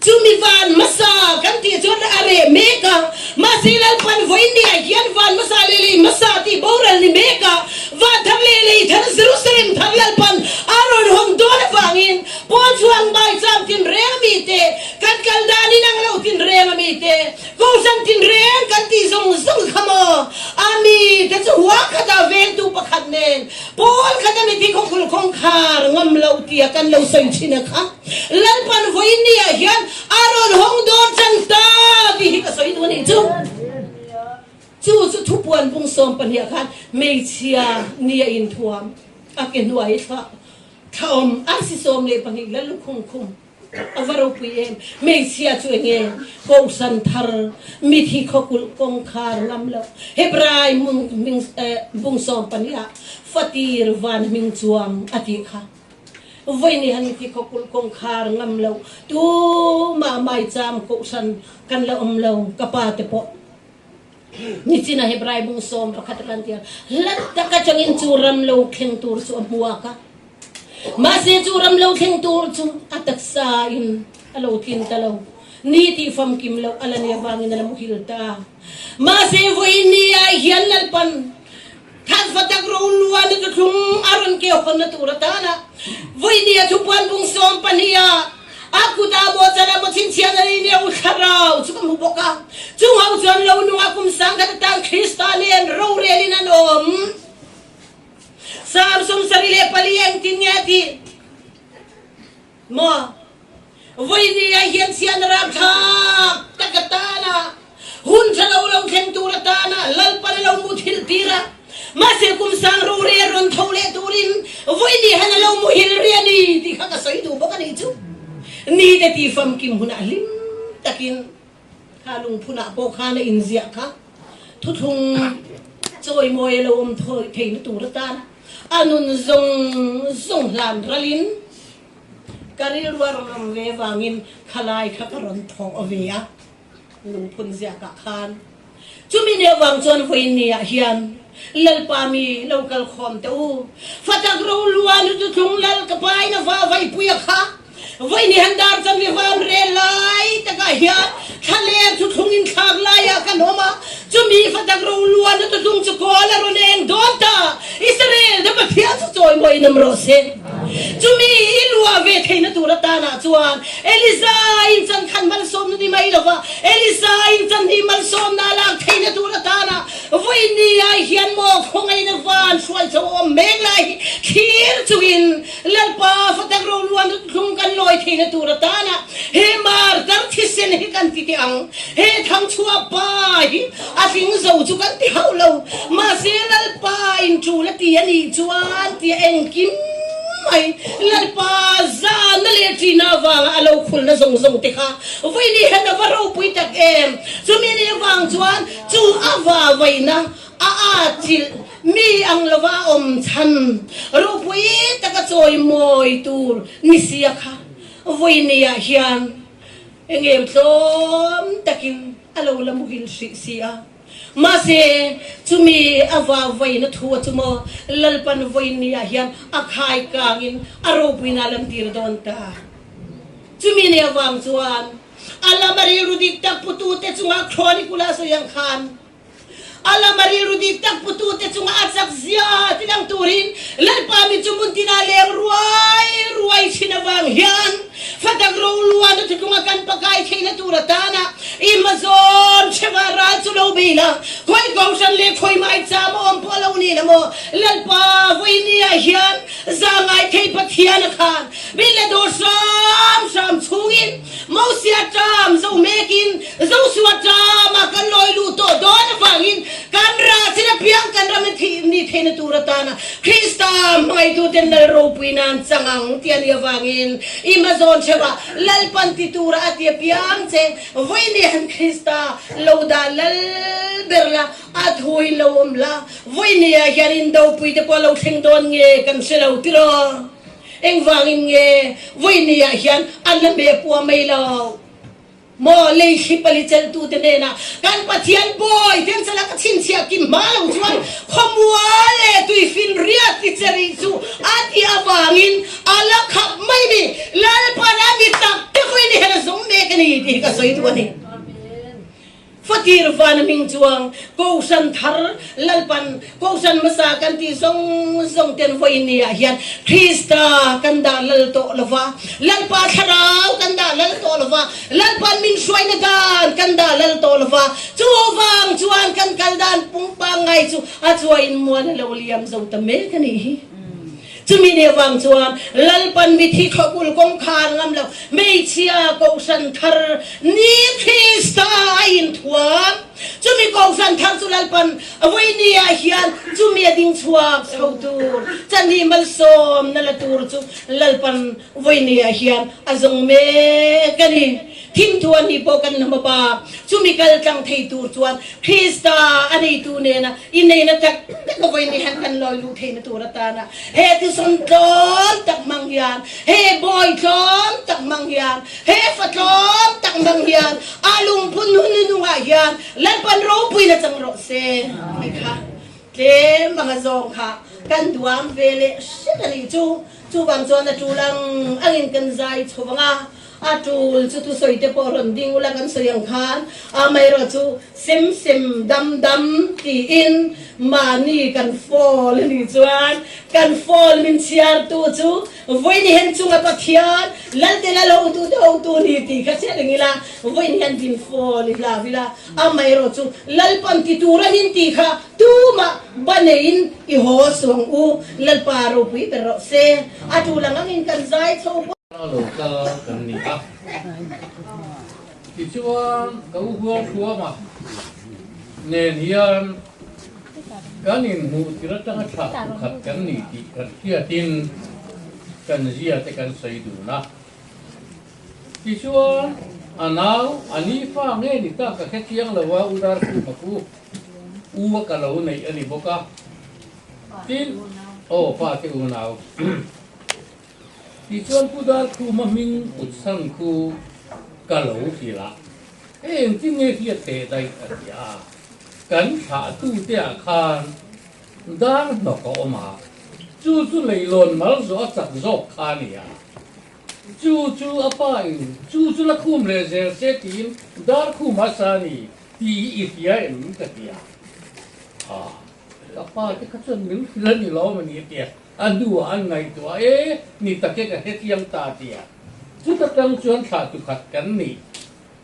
Chumi van hmasa kan tih chuan a reh mek a, mahse Lalpan vawinia hian van hmasa leh lei hmasa tih boral ni mek a, van thar leh lei thar Jerusalem thar Lalpan a rawn hawn dawn avangin Paul chuan maicham tinreng a mite, kan kal dan inang lo tinreng a mite, Kohhran tinreng kan tih zawng zawng kha maw? A mi te chu hua khatah vengtu pakhat nen pawl khat a mithi khawkhul khawngkhar ngam lo tia kan lo sawi thin a kha. Lalpan vawiin ah hian a rawn hawng dawn chan ta tih hi ka sawi duh a nih chu. Chu chu thupuan bung 12 khan hmeichhia ni a inthuam a ke hnuai thla awm arsi 12 la lukhum khum. A va ropui em! Hmeichhia chu enge Kohhran thar mithi khawkulh kawngkhar ngam loh Hebrai hmun hming bung 12 ah fatir van hming chuang a tih kha. Vawiin han mithi khawkulh kawngkhar ngam loh tumah maicham Kohhran kan la awm lo ka pa te pawh Nichina Hebrai bung 11 a kan ti a, hlat tak atangin chu ram lo thleng tur chu a hmuak a. Mahse chu ram lo thleng tur chu a taksa in a lo tlin ta lo. Ni tih famkim loh a la ni avangin a la muhil ta. Mahse vawiin ni ah hian Lalpan thatva tak roluan a tuthlung a rawn keu hawnna tur atana vawiin ni a thupuan bung 12 ah a kut ah maw chan ah maw chhinchhiahna nei nia u thlarau chu ka hmu bawk a. Chung ho chuan lo nungah kum 1000 atan Krista nen rorel in an awm. Psalm 74 engtin nge a tih? Maw? Vawiini ah hian chhian rapthlak tak atana hun tha lo lo thleng tur atana Lalpan a lo muthilh tir a, mahse kum sang rorel rawn tho leh turin vawiini han a lo muhil rih a ni tih kha ka sawi duh bawk a nih chu. Nite ti famkim hunah hlim takin Kha lungphunah pawh khan a inziah kha thuthlung chawimawi a lo awm theihna tur atan a nun zawng zawng hlan ralin ka rilru a rawn awm ve vangin khalai kha ka rawn thawh ve a, lungphun ziakah khan. Chumi nia vang chuan vawiinniah hian Lalpa mi lo kal khawm teh u. Fatak roluan u thuthlung lal ka pain a va vaipui a kha. Vawiinni han dar chan mi van rel lai takah hian thlaleng thuthlung in thlak laiah kan awm a. Chumi fatak roluan u thuthlung chu kawl a rawn eng dawn ta. Israel te Pathian chu chawimawi in awm rawh se. Chumi i luah ve theihna tur atanah chuan Elisa in chan khan malsawmna ni mai lova, Elisa in chan hi malsawmna a lak theihna tur atana vawiini ai hian maw khawngaihna van hruai chho a awm mek lai hi thlir chungin Lalpa fatak roluan thlung kan lawi theihna tur atana he martar thisen hi kan ti teh ang. He thangchhuah pa hi a tling zo chu kan ti hauh lo, mahse Lalpa in tul a ti a nih chuan tia engkim mai Lalpa zahna leh ṭihna avanga a lo khulna zawng zawng te kha vawiin hian a va ropui tak em! Chumi ni avang chuan chu a va vaina a atchilh mi ang lova a awm chhan ropui taka chawimawi tur ni sia kha vawiin hian Engem tlawm takin a lo la muhil hrih si a. Mahse, chumi a va vaina thu a chu maw Lalpan vawiin ah hian a khai kangin a ropuina a lantir dawn ta. Chumi nei avang chuan a lama rilru dik tak putute chunga Chronicula sawi ang khan, A lama rilru dik tak putute chunga a chak zia ti lang turin Lalpa mi chu hmun tinah leng ruai ruai thin avang hian fatak roluan a thutlunga kan pakai theihna tur atana i hmazawn chheva ral chu lo bei la, khawi kohhran leh khawi maicham a awm pawh a lo ni la maw? Lalpa vawinia hian zahngai thei Pathian a khan min la dawr hram hram chungin Mosia ṭam zo mekin Joshua ṭama kan lawi luh tawh dawn avangin kan rah chin apiang kan ram i ni theihna tur atana Krista hmangaihtu ten Lal ropui nan chang ang tih a nih avangin i hmazawn theuhah Lalpan ti tura a ti apiang che vawinia han Krista lo dah lal ber la a thuin lo awm la vawinia hian indopui te pawh a lo thleng dawn nge kan hre lo tiraw? Engvangin nge vawinia hian an la hmeh pua mai lo maw? Lei thli pali chelhtute hnenah kan Pathian bawi ten chala ka chhinchhiah kim hma lo chuan khawmual leh tuifinriat ti che rih chu a tih avangin a la khap mai ni. Lalpan a mi tak te vawiin hian a zawng mek a ni tih hi ka sawi duh a ni. Fatir van a hming chuang Kohhran thar Lalpan Kohhran hmasa kan tih zawng zawng ten vawiin ni ah hian Krista kan dah lal tawh lo va, Lalpa thlarau kan dah lal tawh lo va, Lalpan min hruaina dan kan dah lal tawh lo va, chuvang chuan kan kal dan pung pangngai chu a chuain muan a lo liam zo ta mek a nih hi. Chumi ni avang chuan Lalpan mithi khawkul kawngkhar ngam lo hmeichhia Kohhran thar ni Krista a inthuam. Chumi Kohhran thar chu Lalpan vawinia ah hian chumi a ding chhuak chho tur chanhi malsawmna la tur chu Lalpan vawinia ah hian a zawng mek a ni. Thimthuan hi pawh kan la hma bak. Chumi kal tlang thei tur chuan Krista a neitu nena inneihna tak tak a vawiin hian kan lawi luh theihna tur atana he thisen tlawm tak hmang hian, he bawi tlawm tak hmang hian, he fa tlawm tak hmang hian a lungphun hun hnungah hian Lalpan ropuina chang rawh se tih kha tlem anga zawng kha kan duam ve leh hret a nih chu. Chuvang chuan a tul ang angin kan zai chho vang a. A tul chu thusawi te pawh rawn ding ula kan sawi ang khan amaherawh chu sem sem dam dam tiin mahni kan fall a nih chuan kan fall min chhiartu chu vawiin hian chunga Pathian Lalte lal hotu te hotu ni tih kha hriat reng ila vawiin hian min fall i hlau ila amaherawh chu Lalpan ti tur a min tih kha tumah baneiin i haw suang u Lalpa ropui ber rawh se a tul ang angin kan zai chho A lo kal kan ni a. Tichuan ka u hual thuama nen hian kan inhmuh tir atanga thlah khat kan ni tih kan hriatin kan zia te kan sawi dun a. Tichuan a nau a ni fa nge ni ta ka hre chiang lo a, u Darkhuma khu u a ka lo neih a ni bawk a. Tin, aw pa te unau. Tichuan Pu Darkhuma hming kut san khu ka lo hrilh a, hei engtin nge hriat teh daih a ti a, kan thlahtute ah khan dar hnawk a awm a, chu chu leilawn mal zawh a chak zawk kha a ni a, chu chu a pa in chu chu la khum leh zel se tiin Darkhuma sa a ni tih i hria em ka ti a, ha ka pa te kha chuan min hrilh a ni lo a ni a ti a. A hnuah an ngaihtuah e, ni take ka hetiang ta tia. Chuta tang chuan thlah tu khat kan nih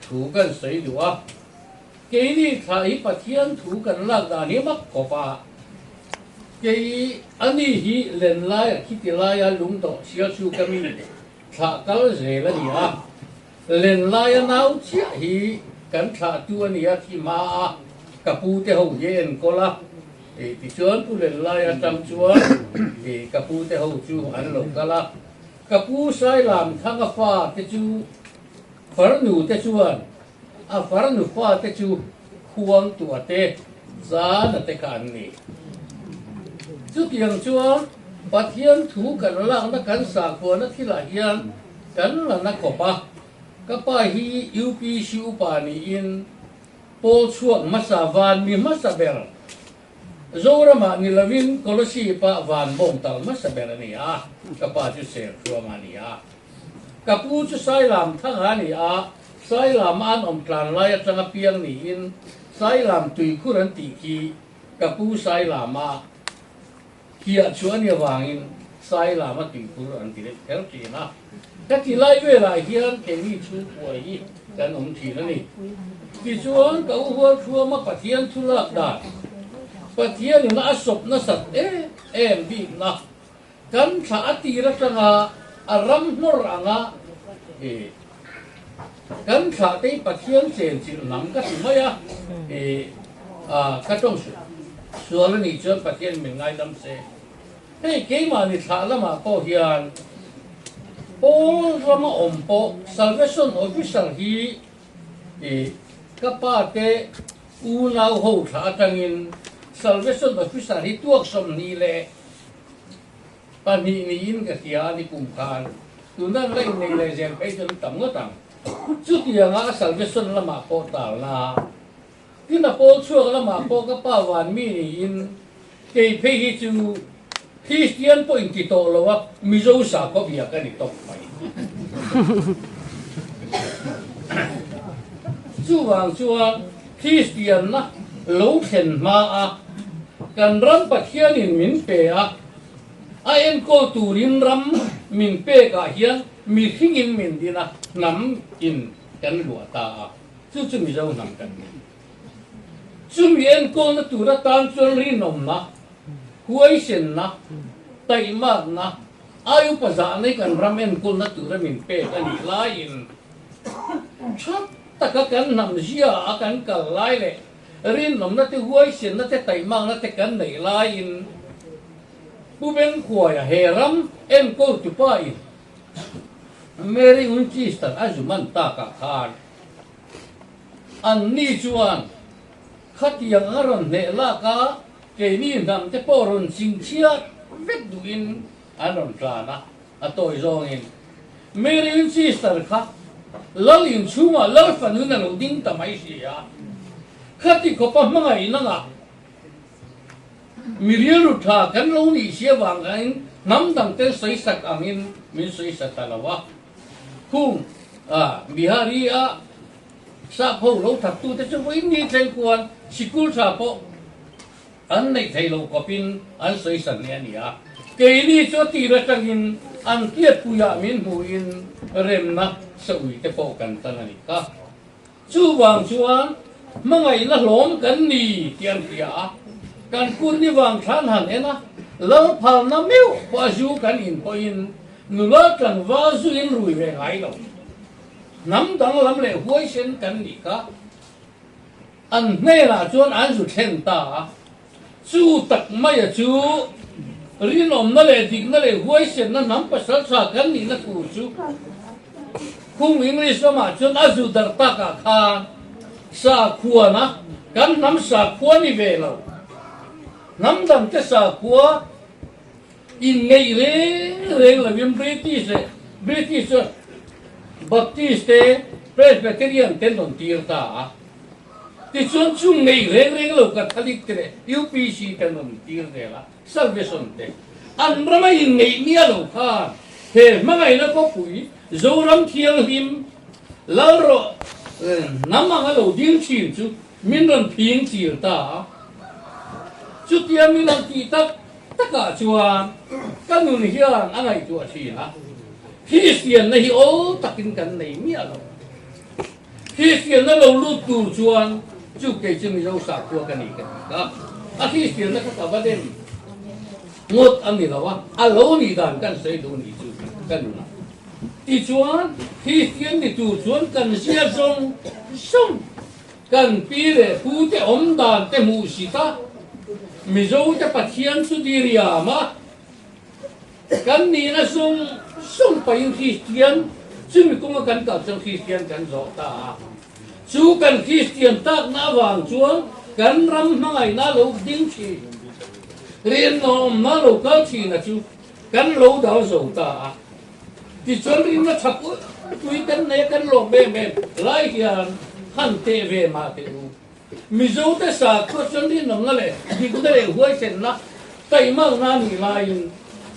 thu kan sawi duh a. Keini thlah hi Pathian thu kan lak dan hi mak khawp a. Kei ani hi len laia khiti laia lungdawh sialchu ka mi thlah kal zel a ni a. Len laia nau chiah hi kan thlahtu a ni a, thi hma a ka pu te ho hi a enkawl a, tichuan Pu Len lai atang chuan ka pu te ho chu an lo kal a, ka pu Sailam Thanga fa te chu farnu te chuan a farnu fa te chu khuang tuah te zana te kha an ni. Chutiang chuan Pathian thu kan lakna kan sakhuana thilah hian Kan la na khawp a, ka pa hi UPC upa niin pawl chhuak hmasa van mi hmasa ber, Zoramah ni lovin Kolosip-ah van bawng tal hmasa ber a ni a, ka pa chu Serthuama a ni a. Ka pu chu Sailam Thanga a ni a, Sailam an awm tlan lai atanga piang niin Sailam tuikhur an tih khi ka pu Sailama Hiah chu a ni avangin Sailam a tuikhur an ti deuh kher thin a. Ka ti lai velah hian keini chhungkua hi kan awm thin a ni. Tichuan ka u Hualthuama Pathian thu lak dan. Pathianin a sawp nasat em em bikna kan thla a tir atanga a ram hnawr anga i kan thlah te hi Pathian chenchilh hnam ka ti mai a, i ka tawng sual a nih chuan Pathian min ngaidam se. Hei keimahni thlah lamah pawh hian pawl rama awm pawh Salvation Officer hi i ka pa te unau ho thlah atangin Salvation Officer hi tuak 22 niin ka hria a ni kum khan tuna an la innei leh zel phei chu an tam ngawt ang. Chutianga a Salvation lamah pawh talna Tin a pawl chhuak lamah pawh ka pa van mi niin kei phei hi chu Kristian pawh inti tawh lo a, Mizo sakhaw bia ka ni tawp mai. Chuvang chuan Kristianna lo thlen hma a kan ram Pathianin min pe a, a enkawl turin ram min pekah hian mihringin min din a, hnam in kan luah ta a. Chu chu Mizo hnam kan ni. Chumi enkawlna tur atan chuan rinawmna, huaisenna, taihmakna, aiupa zahna hi kan ram enkawlna tura min pek a nih laiin tha taka kan hnam zia a kan kal lai leh rinawmna te, huaisenna te, taihmakna te kan neih laiin Pu Bengkhuaia he ram enkawl tupa in Mary Winchester a zu man takah khan anni chuan khatiang a rawn hneh lak a, keini hnam te pawh rawn chingchhiat vek duhin an rawn tlan a, a tawi zawngin Mary Winchester kha lal inchhungah lal fanuin a lo ding ta mai si a, khati khawpa hmangaihna ngah Mi rilru tha kan lo nih si avang khanin hnam dang te sawisak angin min sawisa ta lo a. Khung a Bihari a sap ho lo thattu te chu vawiin ni thleng khuan sikul tha pawh an neih theih loh khawpin an sawisa hle a ni a. Keini chu a tir atangin an tiatpuiah min hmuhin remna saui te pawh kan tan a nih kha. Chuvang chuan hmangaihna hlawm kan ni tih an hria a, kan kurni vang thlan han en a, lal phalna meuh pawh a zu kan in pawhin nula tlangval zu in rui ve ngai lo. Hnam danglam leh huaisen kan nih kha an hnenah chuan an zu thlen ta a, chu tak maia chu rinawmna leh dikna leh huaisenna hnam pasaltha kan nihna tur chu Khung English lamah chuan a zu darh takah khan sakhuana kan hnam sakhua ni ve lo, hnam dangte sakhua inngeih reng reng lovin British leh British chuan Baptist te Presbyterian te an rawn tir ta a. Tichuan chung ngeih reng reng lo Catholic te leh UPC te an rawn tir zel a. Salvation te an rama inngeih nia lo khan he hmangaihna khawpui Zoram Thianghlim Lalrawh hnam anga lo ding thin chu min rawn phing chil ta a. Chutia min han tih tak takah chuan ka nun hian a ngaihtuah thin a, Kristianna hi awl takin kan nei miah lo. Kristianna lo lut tur chuan chu kei chu Mizo sakhua ka ni ka ti ta. A Kristianna kha ka va dem ngawt a ni lo a, a lo nih dan kan sawi duh nih chu ka nun a. Tichuan Kristian ni tur chuan kan zia zawng zawng kan pi leh pu te awm dan te hmuh sit a, Mizo te Pathian chu diriam a, Kan nihna zawng zawng pahin Kristian, chumi kawnga kan kal chuan Kristian kan zawh ta a. Chu kan Kristian takna avang chuan kan ram hmangaihna lo ding thin, rinawmna lo kal thina chu kan lo dal zo ta a. Tichuan rinna tha pui pui kan nei a, kan lawm em em lai hian han teh ve mah teh u. Mizote sakhua chuan rinawmna leh dikna leh huaisenna taihmakna a nih laiin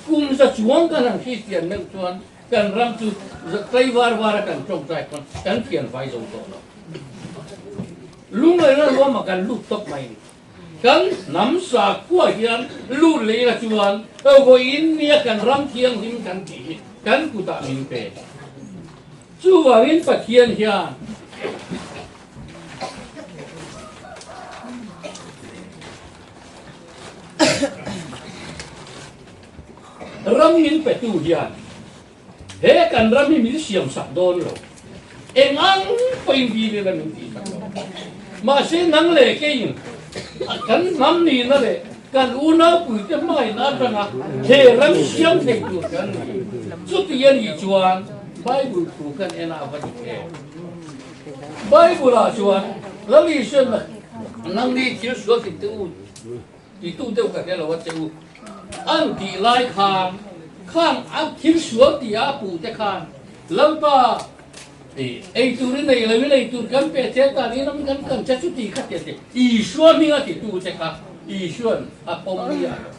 kum za chuang kan han Kristian meuh chuan kan ram chu tlai var var a kan tawngtai khawn kan thian fai zo tawh lo. Lunglei ruama kan lut tawp mai ni. Kan hnam sakhua hian lut leh ila chuan vawiin nia kan ram thianghlim kan tih hi kan kutah min pe. Chuvangin Pathian hian Ram min petu hian he kan ram hi min siam sak dawn lo. Eng ang pawhin dil ila min tih sak lo. Mahse nang leh keiin kan hnam nihna leh kan unaupuite hmangaihna atanga he ram siam thei tur kan ni. Chuti a nih chuan Bible thu kan en a va dik em? Bible ah chuan Lal Isuan nang ni thil sual ti te u ti tu deuh ka hre lo a che u an tih lai khan khang a thil sual ti a puh te khan Lalpa ei tur i nei lo in ei tur kan pe che tan in am kan kan che chu ti kha ti a ti Isua hming a ti tu che kha Isuan a pawm ni a lo.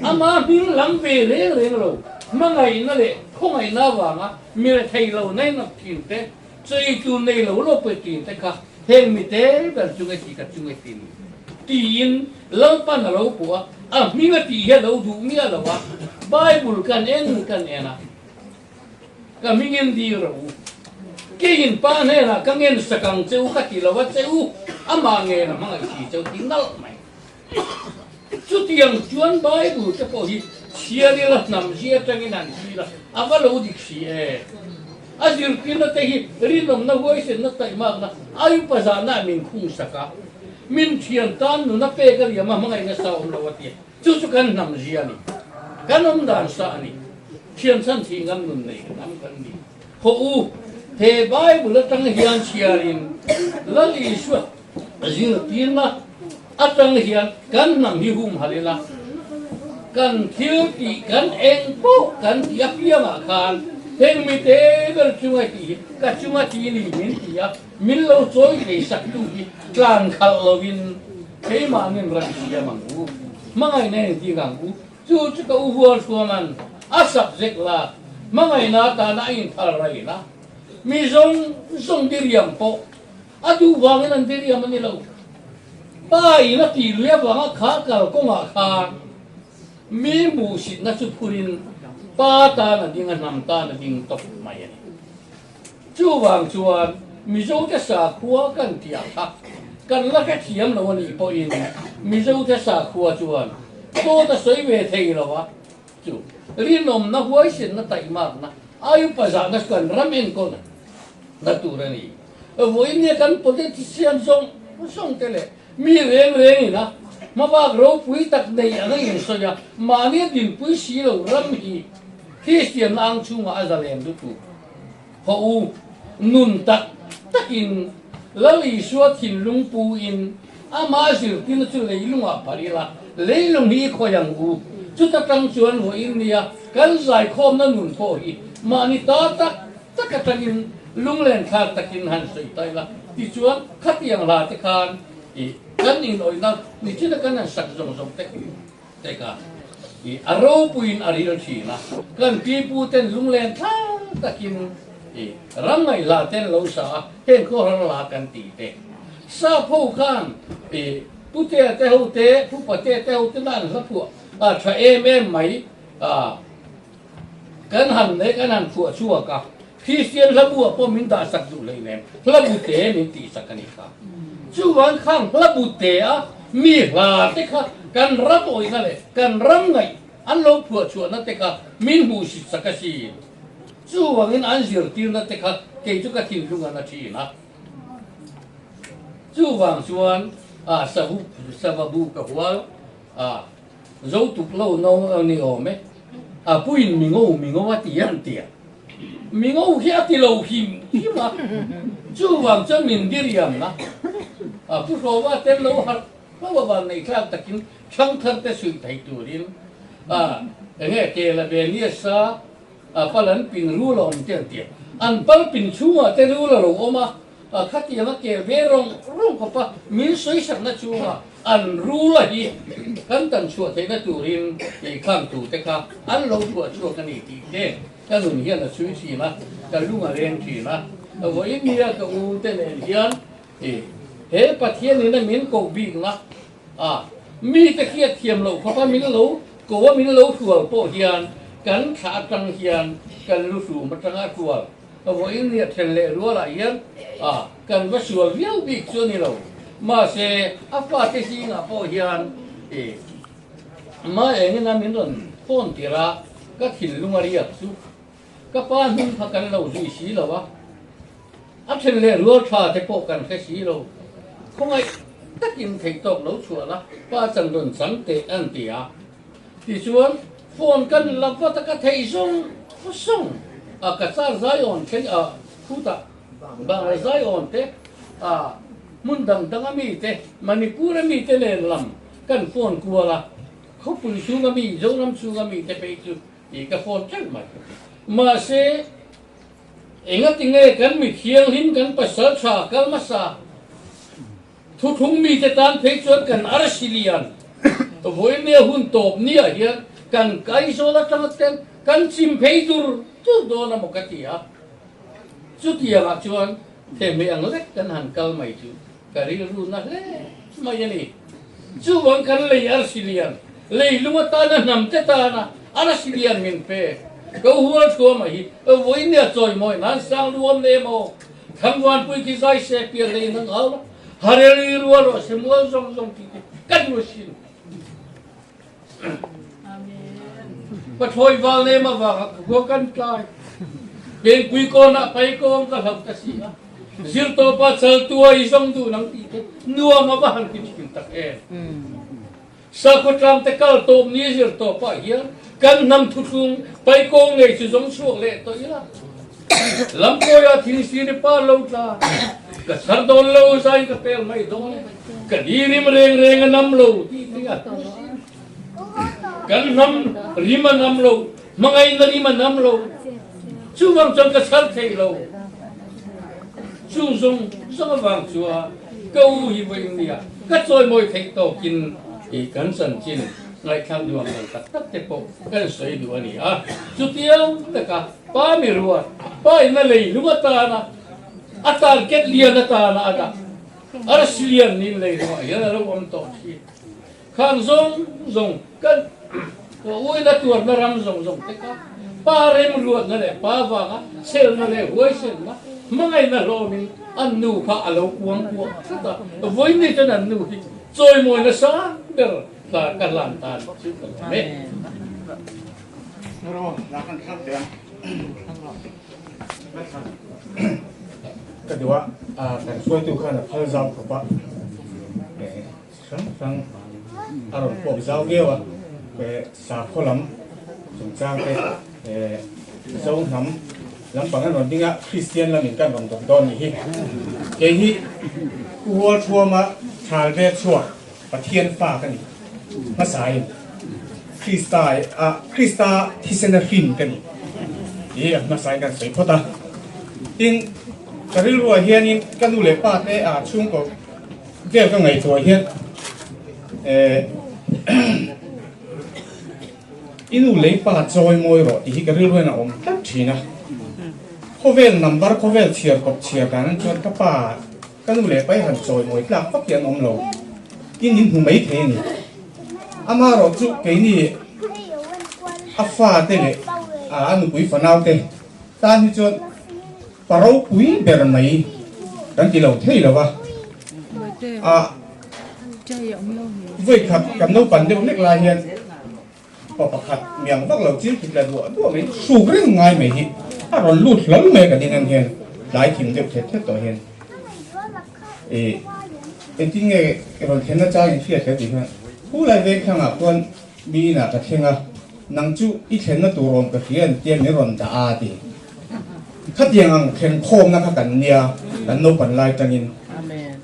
Ama hming lam ve reng reng lo, hmangaihna leh khawngaihna avanga mi rethei lo nainat thin te, chei tur nei lo lo pe thin te kha heng mi te ber chu nge ti ka chu nge ti ni? tiin Lalpan a lo puh a, a hming a tih hi a lo duh miah lo a, Bible kan en kan en a, ka hmingin dil rawh u, keiin pa hnenah ka ngen sak ang che u ka ti lo a che u, amah ngen a hmangaih si che u ti nalh mai. Chutiang chuan Bible te pawh hi chhiar ila hnam zia atangin an thlir a, a va lo dik si e. A zirtirna te hi rinawmna huaisenna taihmakna aiupa zahna ah min khung sak a, min thian tan nuna pek a liam a hmangaihna sa awm lo a ti a, chu chu kan hnam zia a ni, kan awm dan sa a ni, thian chhan thih ngam nun nei hnam kan ni. Hawh u, he Bible atang hian chhiarin Lal Isua Zirtirna atang hian kan hnam hi humhalh ila, kan thil tih kan eng pawh kan tih apiangah khan heng mite ber chunga tih hi ka chunga ti ni min ti a, min lo chawi thei saktu hi tlan khalh lovin keimahnin ram siam ang u, hmangaihna entir ang u, chu chu ka u Hualhruama'n a subject lak hmangaihna atana a inthal raihna mi zawng zawng diriam pawh A duh vangin an diriam a ni lo. Pa in a tih lui avanga kha kalkawngah khan mi hmuhsitna chu phurin pa tan a ding a, hnam tan a ding tawp mai a ni. Chuvang chuan Mizote sakhua kan tih ah kha kan la hrethiam lo a nih pawhin Mizote sakhua chuan dawt a sawi ve thei lo a, chu rinawmna huaisenna taihmakna aiupa zahna chu kan ram enkawlna tur a ni. Vawiin nia kan politician zawng zawng te leh mi reng reng ina hmabak ropui tak nei ang a insawi a, mahni a dinpui si lo ram hi Kristianna ang chhungah a zalen lutuk. Haw u, nun tak takin Lal Isua thinlung pu in amah zirtirna chu leilungah phar ila, leilung hi i khawi ang u. Chuta tang chuan vawiin nia kan zaikhawmna nun pawh hi mahni ta tak tak atangin lunglen thlak takin han sawi ta ila, tichuan khatiang hla te khan ih kan inawihna nichina kan han sak zawng zawng te te kha ih a ropuiin a ril thin a, kan pipu ten lunglen thlak takin ih ram ngaih hla ten lo sa a, heng khawhar hla kan tih te sap ho khan ih putea te ho te pupatea te ho te na an hla phuah a tha em em mai a. Kan han leh kan han phuah chhuak a, Kristian hlabu ah pawh min dah sak duh hlei nem, hlabu te min tih sak a nih kha. Chuvang khang hlabu te a mi hla te kha kan ram awihna leh kan ram ngaih an lo phuah chhuahna te kha min hmuhsit sak a si. Chuvangin an zirtirna te kha kei chu ka thinlung a na thin a. Chuvang chuan a savu savabu ka hual a. Zo tuk lo no a ni awm e. A puiin mi ngo mi ngo a ti an ti a. Mi ngo hi a ti lo him him a. Chuvang chuan min diriam na. A pu Hrawva ten lo harh hlo a van neih thlak takin thangthar te suih thei turin a enge ke la ve nia sa a pal an pin rul a awm te an ti a. An pal pin chhungah te rul a lo awm a. A khatiang a kel ve rawng rawng khawp a, min sawisakna chunga an rul a hi kan tan chhuah theihna turin tihkhang tute kha an lo phuah chhuak a ni tih te ka nun hian a chhui thin a, ka lung a leng thin a. Vawiin nia ka u te nen hian he Pathian in a min koh bikna a, mite hriat thiam loh khawp a min lo ko a min lo hrual pawh hian kan thla atang hian kan lu hrum atanga a hrual Vawiin nia then leh rualah hian a kan va sual viau bik chu a ni lo. Mahse, a fate zingah pawh hian i Ma engin a min rawn phone tir a, ka thinlung a riak chu ka pa hnung kha kan lo zui si lo a, a then leh rual tha te pawh kan hre si lo. Khawngaih takin theihtawk lo chhuah la, pa chan rawn chang teh an ti a. Tichuan phone kan la vat a, ka theih zawng zawng a, ka car zai awn thleng a, khutah Bangla zai awn te, a hmun dang dang a mi te, Manipur a mi te nen lam kan phone kual a, khawpui chhunga mi, Zoram chhunga mi te phei chu tih ka phone teuh mai. Mahse, engatinge kan mi thianghlim kan pasal tha kal hmasa Thuthlung mite tan phei chuan kan arsi lian vawinia hun tawp niah hian kan Aizawl atanga ten kan chim phei dur dur dawn a maw ka ti a. Chutiangah chuan thehmeh ang lek kan han kal mai chu ka rilru na hle mai a ni. Chuvang kan lei arsi lian, leilung atana hnam te tana arsi lian min pe. Ka hual thuama hi vawinia chawimawi nan sang luam le maw? Thangvanpui khi zai se pian lei in an au la, Hareli rual rawh se mual zawng zawng tih te ka duh asin. Pathlawi val nem avanga ka khua kan tlai. Pengpui kawnah paikawng ka hlauh ta si a, Zirtawpa chaltua i zawng duh nang tih te nuam a va han ti thin tak em. Sakhaw tlang te kal tawp ni zir tawp ah hian kan hnam thuthlung paikawng ngei chu zawng chhuak leh tawh ila. Lamkawi ah thing sir i par lo tla, ka chhar dawn lo zai ka pel mai dawn e, ka ni rim reng reng a nam lo tih te a thu sin. Kan hnam rim a nam lo, hmangaihna rim a nam lo, chuvang chuan ka chhar thei lo. Chung zawng zawng avang chuan ka u hi vawiin nia ka chawimawi theih tawkin i kan chanchin ngaihthlak nuam lo tak tak te pawh kan sawi duh a ni a. Chutiang taka pa mi ruat, pa in a lei hlum atana a target lian atana a dah arsi lian niin lei hlumah hian a lo awm tawh thin. Khang zawng zawng kan uina tuarna ram zawng zawng te kha pa remruatna leh pa vanga chelna leh huaisenna hmangaihna hlawmin an nu kha a lo kuang kuah tlat a, vawiin chuan an nu hi chawimawina sang ber hla ka hlan tan chu ka lawm e. Ka duh a, kan hruaitu khan a phal zau khawp a. Hrang hrang a rawn pawp zau viau a, sakhaw lam chungchang te Zo hnam lampang an rawn ding a, Kristian lamin kan rawn dawk dawn nih hi. Kei hi Pu Hualthuama Thal vel chhuak Pathian fa ka ni hmasain Krista a Krista thisena hrin ka ni tih a hmasain kan sawi phawt a. Tin, ka rilruah hianin ka nu leh pa te a chhungkaw Vel ka ngaihtuah hian i nu lei pa chawi mawi rawh tih hi ka rilru hian a awm tlat thin a. Khawvel number khawvel chhiar kawp chhiar dan an chuan ka pa ka nu leh pa hi han chawi mawi tlak vak hi an awm lo. In in hmu mai thei a ni. Amaherawh chu keini a fa te leh a nupui fanau te tan hi chuan Pa ropui ber mai kan ti lo thei lo a, a vawi khat kan naupan deuh hlek lai hian pa pakhat miang vak lo chil kut la duah duah mai hruk reng ngai mai hi a rawn lut hlawl mai kan in en hian tlai thim deuh thet thet tawh hian i engtin nge rawn thlen na chang in hriat hle tih hian khu lai veng thlangah khuan mi inah ka thleng a nang chu i thlenna tur awm ka hria an tia min rawn dah a ti. Khatiang ang thlen khawmna kha kan nia, kan naupan lai tangin.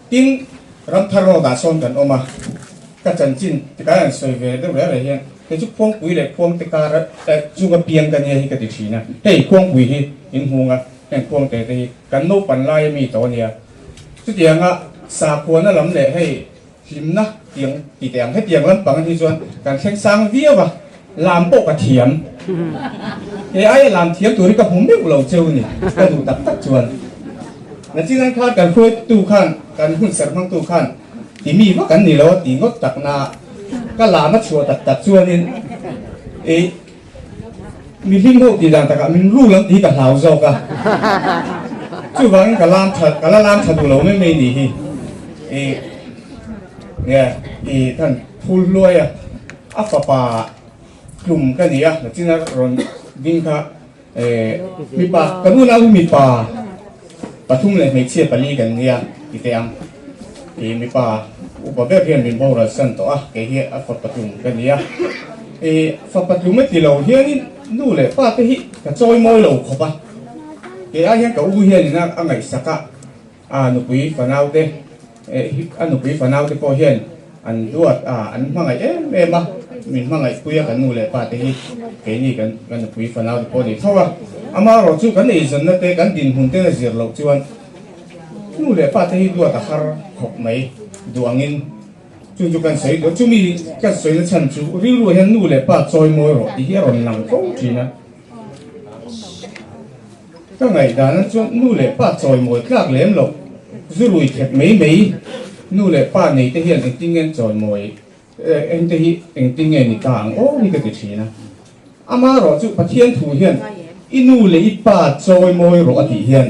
Tin, Ramthar Road ah sawn kan awm a, ka chanchin tikai an sawi ve deuh reh reh hian kei chu Khuangpui leh Khuangte kar chunga piang ka nia hi ka ti thin a. Hei Khuangpui hi in hmung a, heng Khuangte te hi kan naupan laia mi tawh a nia. Chutianga sakhuana lam leh hei Hlimna tiang ti teh ang. Hetiang lampang hi chuan kan thleng sang viau a, lam pawh ka thiam. He aia lam thiam tur hi ka hmu meuh lo cheu ni, ka duh tak tak chuan. Nachin khan kan hruaitu khan, kan hun serh hmangtu khan ti mi vak an ni lo a ti ngawt tak na, ka lam a chhuah tak tak chuanin i mi hlim ho tih dan takah min rul ang tih hi ka hlau zawk a, chuvangin ka lam tha ka la lam tha duh lo mai mai nih hi i nge i khan phul hluai a. A fapa tlum ka ni a, nachina rawn ding kha mipa, kan unau hi mipa pathum leh hmeichhia pali kan nia ti teh ang. Ih mipa upa ber hian min boral san tawh a, kei hi a fapa tlum ka ni a. Ih fapa tlum e ti lo hianin nu leh pa te hi ka chawi mawi lo khawp a, kei ai hian ka u hianin a ngaihsak a. A nupui fanaute a nupui fanaute pawh hian an duat a, an hmangaih em em a, min hmangaihpui a kan nu leh pa te hi keini kan kan nupui fanaute pawh a ni tho a. Amaherawh chu kan eizawnna te kan dinhmun ten a zir loh chuan nu leh pa te hi duat a har khawp mai duh angin chu chu kan sawi duh a. Chumi kan sawina chhan chu rilruah hian nu leh pa chawi mawi rawh tih hi a rawn lang fo thin a. Ka ngaihdan chuan nu leh pa chawimawi tlak lem loh, zu rui khep mai mai nu leh pa nei te hian engtin nge an chawimawi eng te hi engtin nge ni ta ang aw hi ka ti thin a. Amaherawh chu Pathian thu hian i nu leh i pa chawimawi rawh a tih hian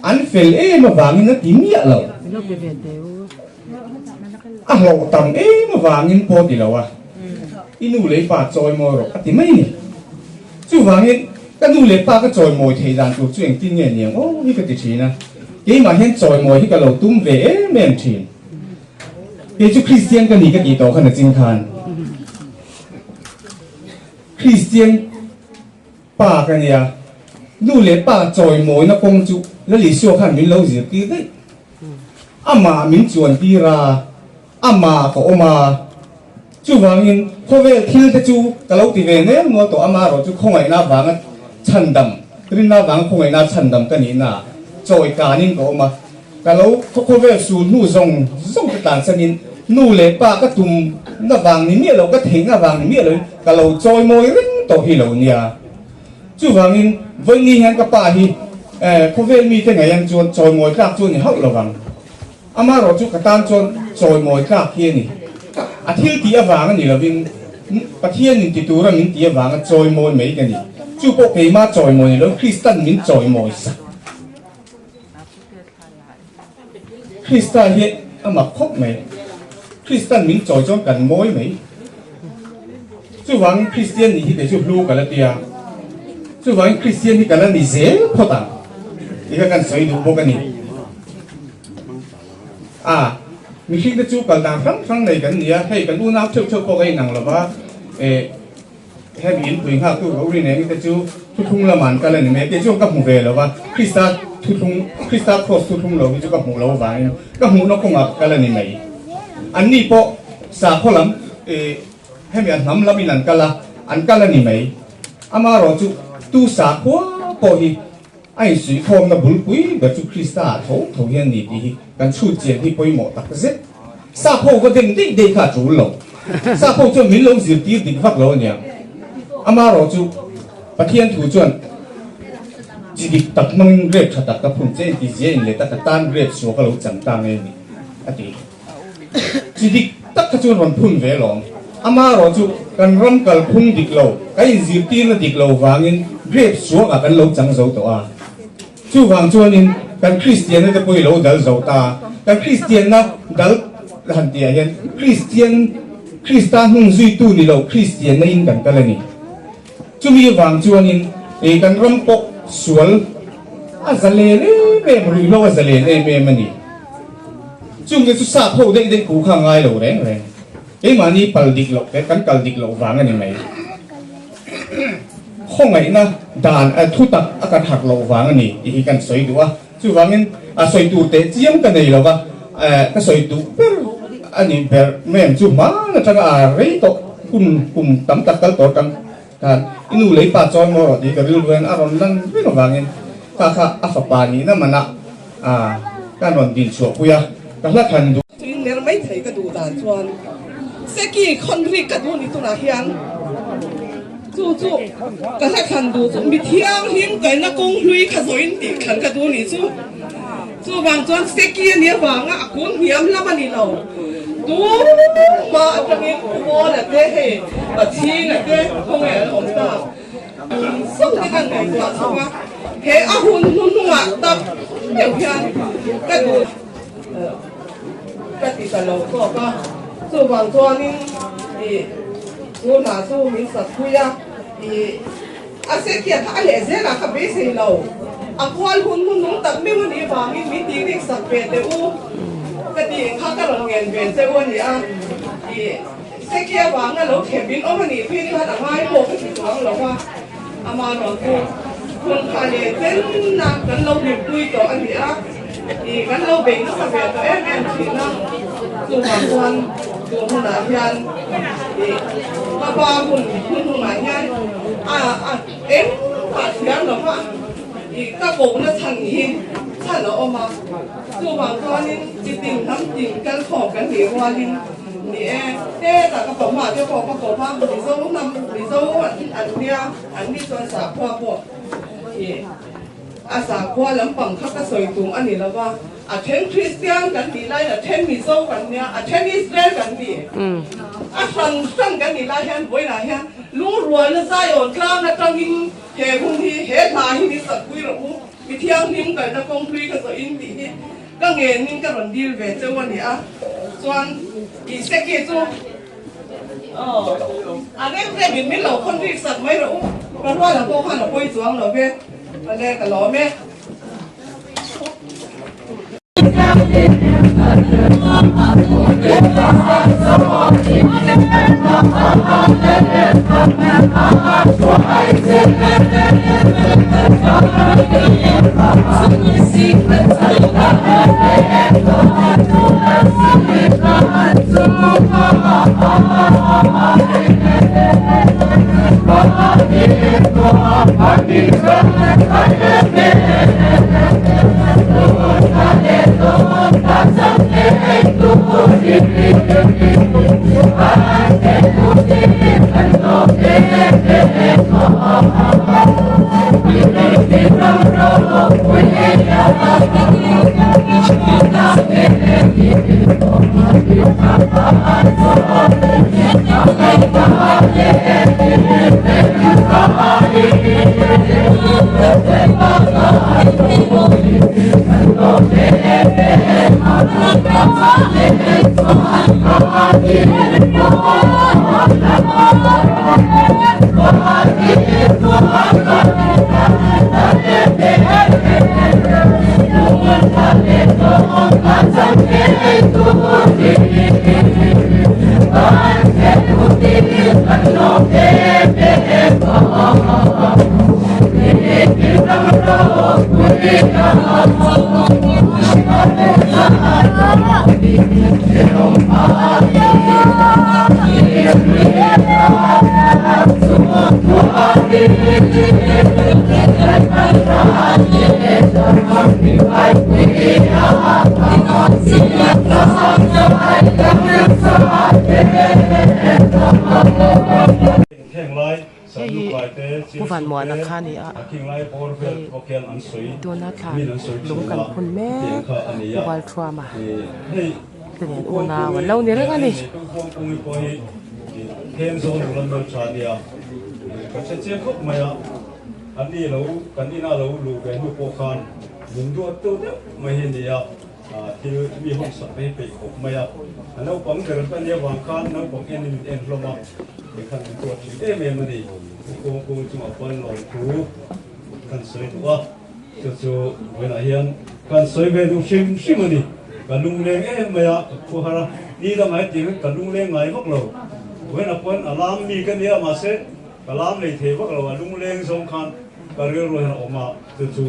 an fel em avangin a ti miah lo. A hlawh tam em avangin pawh ti lo a, i nu leh i pa chawimawi rawh a ti mai ni. Chuvangin, ka nu leh pa ka chawimawi theih dan tur chu engtin nge niang aw hi ka ti thin a. Keimah hian chawimawi hi ka lo tum ve em em thin. Kei chu Kristian ka ni ka tih tawh khan a ching khan. Kristian pa ka nia, nu leh pa chawimawina kawng chu Lal Isua khan min lo zirtir daih. Amah min chuan tir a. Amah ka awm a, chuvangin khawvel thil te chu ka lo ti ve nel nual tawh, amaherawh chu khawngaihna avanga chhandam, rinna avanga khawngaihna chhandam ka nihna chawi kanin ka awm a, ka lo khawvel sul hnu zawng zawng te tlansanin nu leh pa ka tumna vang ni miah lo, ka theihna vang ni miah loin ka lo chawi mawi reng tawh hi lo nia. Chuvangin vawiini hian ka pa hi khawvel mite ngaihan chuan chawi mawi tlak chu a ni hauh lovang. Amaherawh chu ka tan chuan chawimawi tlak hi a ni. A thil tih avang a ni lovin Pathian in ti tura min tih avanga chawimawi mai ka ni. Chu pawh keima chawimawi ni lovin Kristan min chawimawi sak. Krista hi a mak khawp mai. Kristan min chawi chuan kan mawi mai. Chuvangin Kristian nih hi kei chu hlu ka la ti a. Chuvangin Kristian hi ka la ni zel phawt ang tih kha kan sawi duh bawk a ni. A, mihring te chu kal dan hrang hrang nei kan ni a, hei kan unau theuh theuh pawh ka inang lo va, eh hemi inpui nghak tu ka uri neng te chu thuthlung lamah an kal a ni mai, kei chuan ka hmu ve lo va, Krista thuthlung, Krista cross thuthlung lo hi chu ka hmuh lo avangin ka hmuhna kawngah ka kal a ni mai. Anni pawh sakhaw lam eh hemi a hnam lamin an kal a, an kal a ni mai. Amaherawh chu tu sakhua pawh hi A insuihkhawmna bulpui ber chu Krista ah tho tho hian ni tih hi kan chhut chian hi pawimawh tak zet. Sap ho va dem daih daih kha a tul lo. Sap ho chuan min lo zirtir dik vak lo aniang. Amaherawh chu Pathian thu chuan chi dik tak hmangin grape tha tak ka phun che inti zia in let a ka tan grape suak a lo chang ta nge ni a ti. Chi dik tak kha chuan rawn phun ve alawm. Amaherawh chu kan ram kalphung dik lo, kan inzirtirna dik lo vangin grape suakah kan lo chang zo tawh a. Chuvang chuanin kan Kristianna te pawh i lo dal zo ta. Kan Kristianna dal han tihah hian Kristian, Krista hnung zuitu ni lo Kristianna in kan kal a ni. Chumi avang chuanin ih kan ram pawh sual a zalen em em, ruihhlo a zalen em em a ni. Chungte chu sap ho daih daih ku kha ngai lo reng reng. Keimahni pal dik loh te kan kal dik loh vang a ni mai. Khawngaihna dan thu tak a kan harh loh vang a ni tih hi kan sawi duh a. Chuvangin a sawi tur teh chiam ka nei lo va, ka sawi duh ber a ni ber mem chu hman atanga a rei tawh hun kum tam tak kal tawh atang khan i nu lei pa chawi maw rawh tih ka rilru hian a rawn lan reng avangin kha kha a fapa nihna manah kan rawn din chhuahpui a, ka hla thlan duh. Tui ner mai thei ka duh dan chuan Seki khawn rik ka duh ni tunah hian chu chu ka hla thlan duh chu mi thianghlim kalna kawng hlui kha zawin tih thlan ka duh ni chu chuvang chuan Seki a nih avanga a kun hniam lam a ni lo tumah atangin Pu Mawla te hei Pachhinga te khawnge an awm ta Sawng te kan ngaihtuah chho a he a hun hnuhnungah tak meuh hian ka duh. Ka ti ta lo tawk a, chuvang chuanin ih. Chu hla chu min sakpui a, ih a sekiah kha a leh zelah ka beisei lo. A kual hun hun nung tak meuh a nih vangin min tih rik sak ve teh u ka tih kha ka rawn ngen ve che u a ni a, ih sekiah vanga lo khep in awm a nih phei chuan a ngai pawh ka ti chuang lo va, ama rawn chu hun kha leh chenna kan lo hlimpui tawh a ni a. Ih kan lo bei nasa ve tawh em em thin a, chuvang chuan tun hunah hian ih ka pa hun hun hunah hian a a engmah thiam lo va ih ka kohna chhan hi chhan a awm a, chuvang chuanin chi tin hnam tin kal khawm kan nih rualin ni e hetah ka pawh hma te pawh ka kawp a, Mizo hnam Mizo an nia an ni chuan sakhua pawh ih. A sakhua lampang kha ka sawi tum a ni lo va, a then Kristian kan nih laiin a then Mizo kan nia, a then Israel kan ni. A hran hran kan nih lai hian vawiinah hian lungrualna Zion tlang atangin he hun hi, he hla hi min sakpui rawh u, mi thianghlim kalna kawng hlui ka zawhin tih hi ka ngenin ka rawn dil ve cheu a ni a. Chuan Iseki chu. A rem rem in min lo khawn rik sak mai rawh u, ka ruala pawh khan a pawi chuang lo ve, awle ka lawm e. Hei hi Pu Vanmuana kha a ni a, hei tuna thlan lung kan phun mek Pu Valthuama te nen unau an lo ni reng a ni. Thil mi hawng sak te hi peih khawp mai a, a naupang ber ka nia vang khan naupang en in min en hlawm a, hei khan min tuar thin em em a ni. Pu Kawngkung chungah pawn lawmthu kan sawi duh a, chu chu vawiinah hian kan sawi ve duh hrim hrim a ni. Ka lungleng em mai a, ka khuah har a, ni dangah hetiang hian ka lungleng ngai vak lo. Vawiinah pawn a lam mi ka nia mahse ka lam lei thei vak lo, a lungleng zawng khan ka rilru hian a awm a, chu chu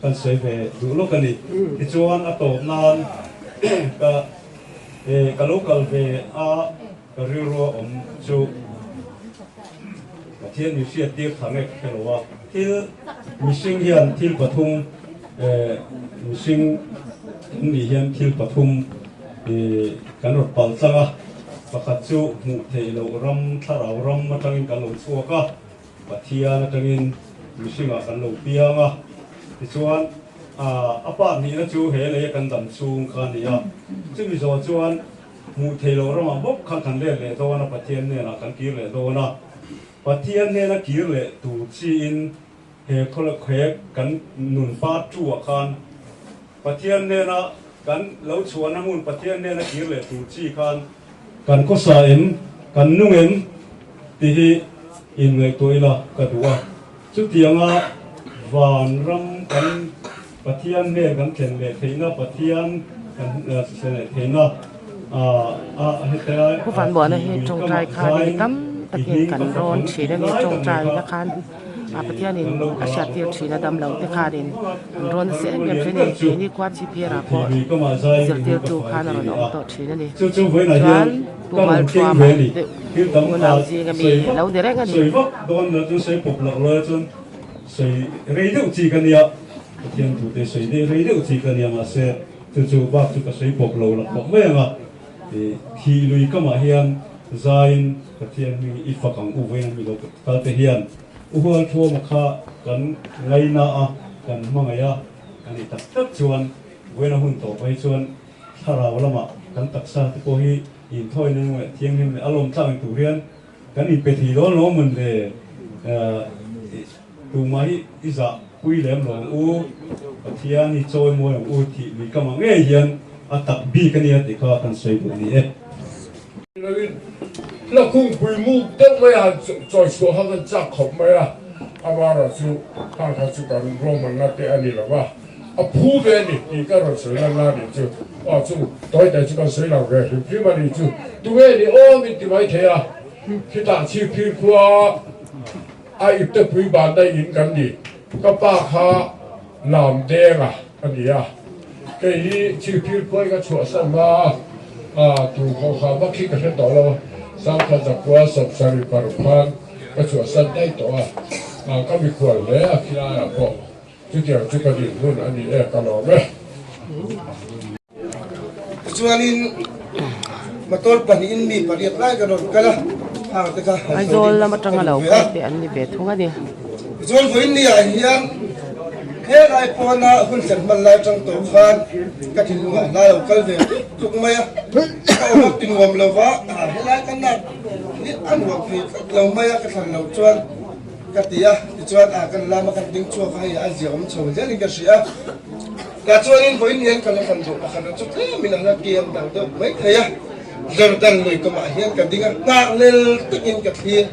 Kan sawi ve duh lawk a ni. Tichuan a tawp nan ka ka lo kal ve a, ka rilru a awm chu Pathian min hriat tir thla nge ka hre lo a. Thil mihring hian thil pathum mihring kan nih hian thil pathum kan rawn pal tlang a, pakhat chu hmuh theih loh ram thlarau ram atangin kan lo chhuak a. Pathian atangin mihringah kan lo piang a, tichuan a pa hnihna chu he lei a kan dam chhung kha a ni a, chumi zawh chuan hmuh theih loh ramah bawk kha kan let leh dawn a, Pathian hnenah kan kir leh dawn a, Pathian hnena kir leh tur chiin he he kan nun part two ah khan Pathian hnena kan lo chhuahna hmun Pathian hnena kir leh tur chi khan kan khawsa em, kan nung em? Tih hi inngaihtuah ila ka duh a. Chutianga vanram kan Pathian hmel kan thlen leh theihna, Pathian kan thlen leh theihna a hetia Pu Vanmuana hi lui tawngtai kamah khan mi zaiin tam i takin hming kan ka fak rawn ang thin a tih ni. lai tak mai Tawngtaina kha khan a Pathianin kan lo a kal a, hriattir motor thin a kan dam lo te khanin an rawn nasa em hmanrua em lian thin a ni. ber chu Keini khua chhipphirah thih pawh lui kamah zaiin i hming ka zirtirtu fak khan ang a tih rawn a ni awm a. tawh thin a ni. Chu chu vawiinah hian Chuan Pu ka rawn keng Malthuama ve a ni. deuh Thil tam unau a zinga mi sawi vak lo ni reng a ni. sawi vak dawn lo chuan sawi pawp loh lai chuan sawi rei deuh chi ka nia. Pathian thute sawi deuh rei deuh chi ka nia mahse chu chu bak chu ka sawi pawp lo la khawp mai ang a. Thih lui kamah hian zaiin Pathian hming i fak ang u vawiin a mi lo kal te hian U Hualthuama kha kan ngaina a, kan hmangaih a, a nih tak tak chuan vawiin a hun tawh phei chuan Thlarau lamah kan taksa te pawh hi inthawina nung leh thianghlim leh a lawm tlak ni tur hian kan inpe thei dawn lo mawn le? Tumah hi i zah pui lem lo ang u, Pathian hi chawi mawi ang u tih lui ka mah ngei hian a tak bik a nia tih kha kan sawi duh a ni e. Loin hla kungpui muk deuh mai a han chawi chhuah kha kan chak khawp mai a, amaherawhchu khang kha chu kan ruahmanna te a ni lo va. A phu ve a ni tih ka rawn sawi lan la a nih chu. Aw chu tawi tawi chu kan sawi lang ve hrim hrim a nih chu. Tunge ni aw min ti mai thei a, khitah chhipphir khua a iptepui ban daih in kan ni. Ka pa kha lam deng a a ni a, kei hi chhipphir khua hi ka chhuahsan a, tu khawhkhah vak hi ka hre tawh lo a, Sangkhat zakua sawmsarih paruk khan ka chhuahsan daih tawh a, ka mikhual hle a khilaiah pawh. Chutiang chu ka din hun a ni e, ka lawm e. Tichuanin motor pahnihin mi pariat lai kan rawn kal a, hang te kha han sawi Aizawl ding lam atanga ka lo duh ve kal a. te an ni ve thung a ni. Tichuan vawiin ni ah hian he lai pawna hun thlen hman lai atang tawh khan ka thinlungah hla lo kal ve tluk tluk mai a, ka awm a ti nuam lo va, helai ka nat hi a nuam thei tlat lo mai a, ka thlan loh chuan Ka ti a, tichuan a kan lama kan ding chhuak a, hei a zia awm chho zelin ka hria a. Tah chuanin vawiin hian ka la hran duh pakhat a chu tlemin a la kiam dang deuh mai thei a. Jordan lui kawmah hian ka ding a, nghak lel takin ka thlir.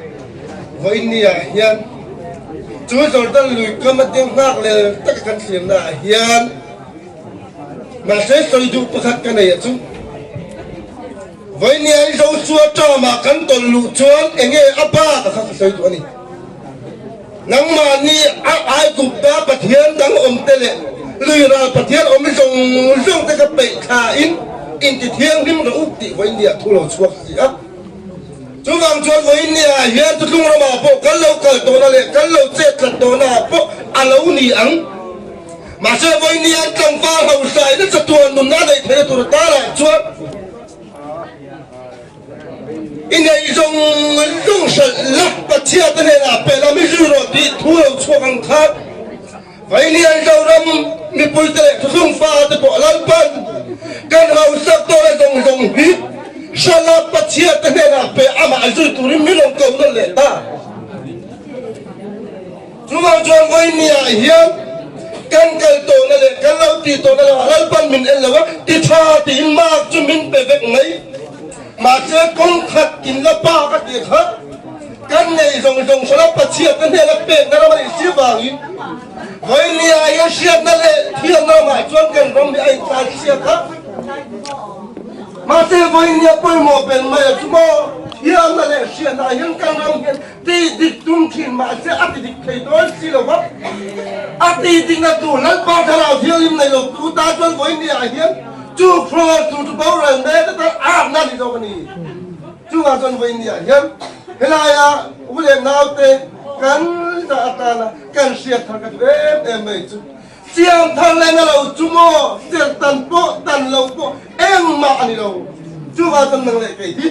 Vawiin ni ah hian chu Jordan lui kam a ding nghak lel taka kan thlirna ah hian mahse sawi duh pakhat ka nei a chu. Vawiin Joshua term-ah kan tawlh luh chuan enge a bak a kha ka sawi duh a ni. Nangmahni a Aigupta Pathian dang awmte leh Luiral Pathian awm zawng zawng te kha peih thlain inti thianghlim rawh u tih vawiinniah thu lo chhuak si a. Chuvang chuan vawiinniah hian Thuthlung ramah pawh kan lo kal tawhna leh kan lo chet tlat tawhnaah pawh a lo ni ang. Mahse vawiinniah tlangval hausa in a chatuan nunna a neih theihna tur atarah chuan I neih zawng zawng hralh la, Pathiate hnenah pe la, mi zui rawh tih thu lo chhuak ang khan vawiinniah Zoram mipuite leh Thuthlung fate pawh Lalpan kan hausak tawhna zawng zawng hi hralh la, Pathiate hnenah pe amah zui turin min rawn ko nawn leh ta. Chuvang chuan vawiinniah hian kan kal tawhna leh kan lo tih tawhna lamah Lalpan min en lo a, ti tha tiin mark chu min pe vek mai. Mahse kawng khat in la pa ka tih kha kan nei zawng zawng hran a, Pathian ka hnena pekna ram a nih si vangin vawiinniah hian hriatna leh thiamna ramah chuan kan ram hi a intlan hriat a. Mahse vawiinnia pawimawh bel mai a chu maw thiamna leh hriatna ah hian kan ram hian Ti dik tum thin mahse a ti dik thei dawn si lo va, a ti dikna tur Lalpa Thlarau Thianghlim nei lo tu tan chuan vawiin ah hian chu kraws tur chu boral mek atan akna a ni zawk a ni. Chungah chuan vawiin ah hian helaia u leh naute kan zah atana kan hriat thar ka duh em em mai chu siam thar lehna lo chu maw serh tan pawh tan lo pawh engmah a ni lo. Chuvang chuan nang leh kei hi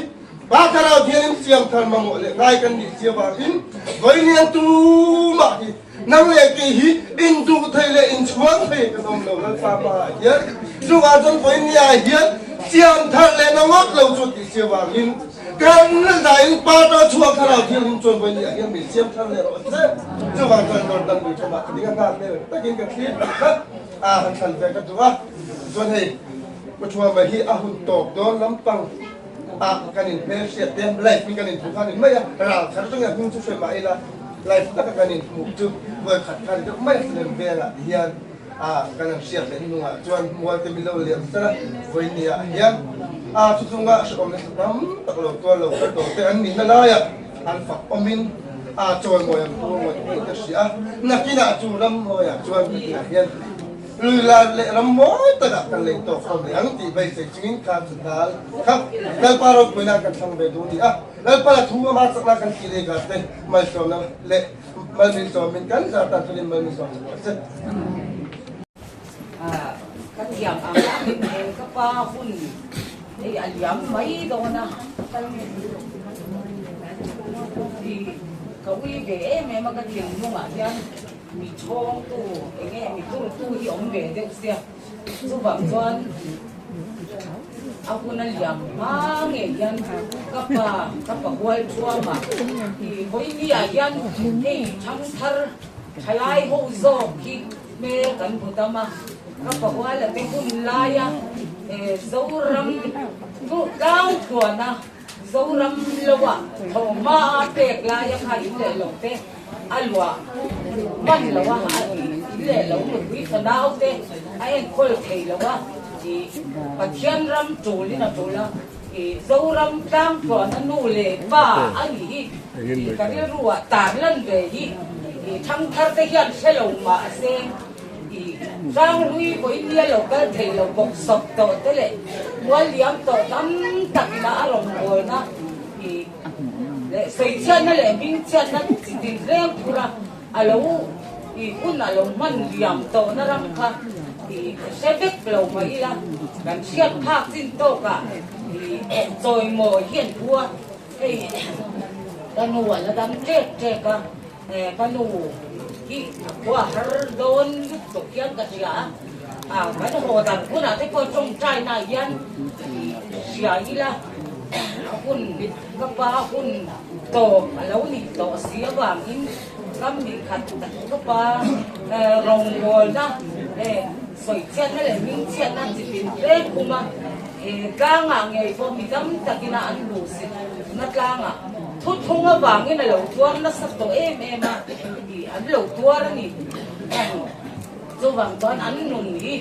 Pa Thlarau Thianghlim siam thar mamawh leh ngai kan nih si avangin vawiin tumah hi nang leh kei hi induh thei leh inchhuang thei kan awm lo Lalpa hmaah hian. Chuvang chuan vawiin ah hian siam thar leh na ngawt lo chu tih si avangin kan laldain Pa Thlarau chhuak Thlarau Thianghlim chuan vawiin ah hian min siam thar leh rawh se. Chuvang chuan Jordan lui thamah ka ding a nghak hmel takin ka thlir tih kha a han thlan ve ka duh a. Chuan hei Pu Thuama hi a hun tawp dawn lampang. Ah kan in hmelhriat te live in kan in hmuh kha a ni mai a, ral khat atangin a hming chu hre mah ila live taka kan in hmuh chu vawi khat kha a ni deuh mai a Salem vengah ti hian ah kan han hriat leh hnungah chuan mual te min lo liam san a, vawiin ah hian ah chu chunga hrehawm nasa tam tak lo tuar lo kal tawh te an nihna laiah an fak awmin ah chawimawi ang tur ngawih ngawih ka hria a, nakinah chu rammawiah chuan nakinah hian. Lui lar leh ram mawi takah kan lei tawk hlawm leh ang tih beisei chungin kha chu hnal kha Lalpa ropuina kan thlang ve duh a ni a. Lalpa la thu ama chakna kan tih leh gar te malsawmna leh malminsawmin kan zar tan chuanin malminsawm sa rawh se. Ka thiam ang a he ka pa hun hei a liam mai dawn a ka ui ve em em a ka thinlungah hian Mi chhawngtu eng nge mi turtu hi awm ve deuh sia, chuvang chuan a hun a liam hma ngei hian ka pa ka pa hual thuama i vawinia hian hei thangthar thalai ho zawk hi hmel kan hmu tam a, ka pa huala te hun laia Zoram tlang tluana Zoram loah thawhma a pek laia kha in leh lo te a luah hman lo a, a in leh lo nupui fanau te a enkawl thei lo a, i Pathian ram tul in a tul a, i Zoram tlangtluana nu leh pa a nih hi i ka rilruah tarlan ve hi i thangthar te hian hre lo mahse I Hranghlui vawinia lo kal thei lo bawk sawp tawh te leh mual liam tawh tam tak ina a rawngbawlna i leh sawichhiatna leh hmingchhiatna chi tin reng phur a, a lo i hun a lo hman liam tawhna ram kha i hre vek lo mah ila kan hriat phak chin tawkah i chawimawi hi an pu a, hei ka nu a la dam ṭek ṭek a. Ka nu hi a khua har dawn lutuk hian ka hria a, kan haw dan hunah te pawh tawngtaina hian hria ila a hun ka pa hun tawp a lo nih tawh si avangin kam ni khat ka pa rawngbawlna sawichhiatna leh hmingchhiatna chi tin reng khum a, he tlangah ngei pawh mi tam takina an hmuhsitna tlangah. Thuthlung avangin a lo tuar nasa tawh em em a, ih an lo tuar a ni. Chuvang chuan an nun hi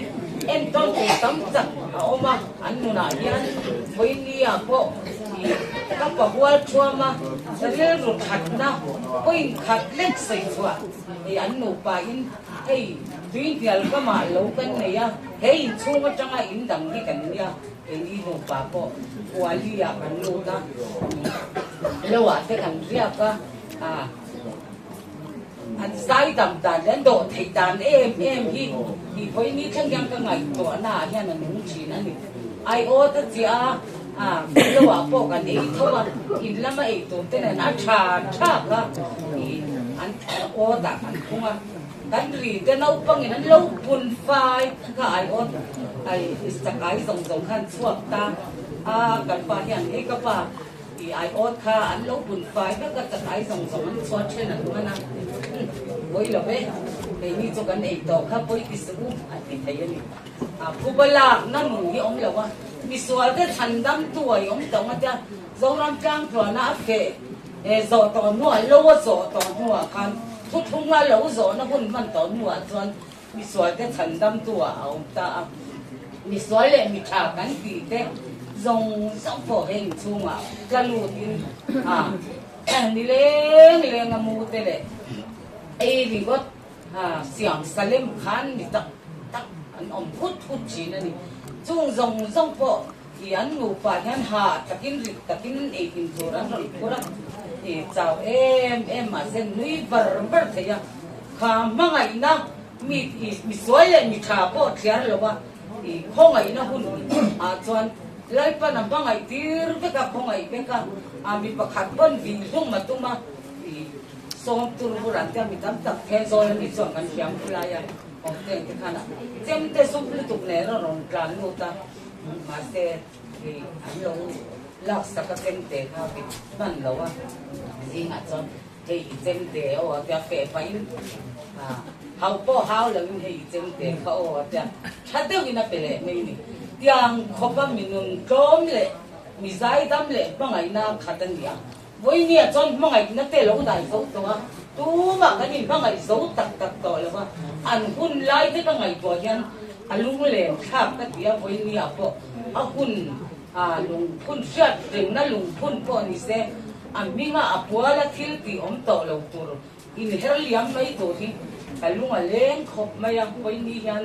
entawn tur tam tak a awm a, an nunah hian vawinia pawh ih ka pahual thuam a, rilru thatna point khat lek sawi chhuah ih an nupa in hei tuihnial kamah lo kan nei a, he inchhung atanga in dang hi kan nia. Keini nupa pawh Kuali ah kan lut a, lo ah te kan riak a, ah an zai dam dan leh an dawh theih dan em em hi tih vawiin hi thleng hian ka ngaihtuahna ah hian a nung thin a ni. Aiawt a chiah a, ah lo ah pawh kan ei tho a, in lama ei tur te nen a tha thak a, ih an awt ah kan phung a. Kan ri te naupangin an lo pun fai kha ai awt ai chakai zawng zawng khan chhuak ta a, kan pa hian hei ka pa i ai awt kha an lo pun fai vek a, chakai zawng zawng an chhuat then an man a, pawi lo e, keini chu kan ei tawh kha pawi ti suh u a ti thei a ni. A phuba lak na nun hi awm lo a, misual te chhan dam tu a i awm tawh nga tia Zoram tlang tluana a feh zawh tawh hnuah lo a zawh tawh hnuah khan thuthlunga lo zawhna hun hman tawh hnuah chuan misualte chhandamtu ah a awm ta a. Misual leh mitha kan tih te zawng zawng pawh he inchhungah tla lutin a ni leng leng a mu te leh ei ringawt siam salem khan mi tak tak an awm hut hut thin a ni. Chung zawng zawng pawh I an nupa hian ha takin rit takin ei in tur an rawn phur a, i chau em em mahse nui var var thei a, kha hmangaihna mi i misual leh mi tha pawh thliar lo a, i khawngaihna hun ah chuan Lalpan a hmangaih tir vek a, khawngaih vek a, a mi pakhat pawn vin hlum a tum a, i sawm tur bur an tia mi tam tak Thenzawl ani chuan kan hriam khulai a, awm te ang te khan a chemte zum lutuk nen a rawn tlan lut a. Mahse, hei an lo laksak a chemte kha vit hman lo a, zingah chuan hei i chemte aw a tia feh pahin hau pawh hau loin hei i chemte kha aw a tia tha deuhin a pe leh mai a ni. Tiang khawpa mi nun tlawm leh. Mi zaidam leh hmangaihna khat a ni a. Vawinia chuan hmangaihna te lo dai zo tawh a, tumah kan inhmangaih zo tak tak tawh lo a, an hun lai te ka ngaihtuah hian a lunglen thlak ka ti a, vawinia pawh a hun lungphun hriat rengna lungphun pawh ni se, a hminga a puala thil tih awm tawh lo tur inher liam mai tur hi ka lung a leng khawp mai a, vawiini hian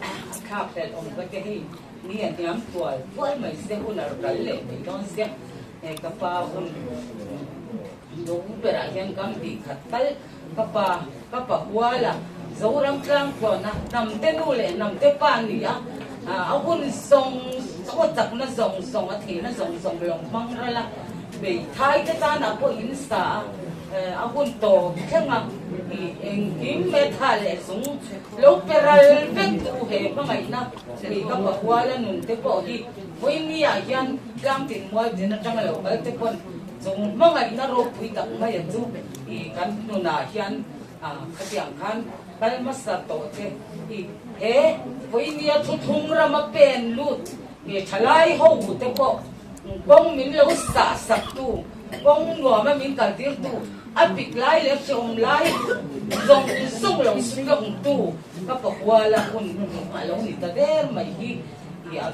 a thlak hlelh awm ka ti hei. Ni a hniam tual tual mai se hun a ral leh mai dawn sia. He ka pa hun lung berah hian kam tih khat tal ka pa ka pa hual a, Zoram tlang tlawn a, hnamte nu leh hnamte pa ni a, a hun zawng zawng a chakna zawng zawng a theihna zawng zawng lawng hmang ral a, hmeithai te tanah pawh in sa a, a hun tawp thleng a, engkim metha leh zung lo pe ral vek tu he hmangaihna Hei ka pakuala nun te pawh hi vawinia hian tlangtin mual tin atanga lo kal te pawn chung hmangaihna ropui tak mai a chu i kan hnunah hian khatiang khan kal hmasa tawh che i he vawinia thuthlung rama pen lut i thalai ho te pawh kawng min lo sah sak tu kawng nuama min kal tir tu a pik lai leh hreawm lai zawng zawng lo tlawng tu Ka pakuala hun a lo ni ta der mai hi i a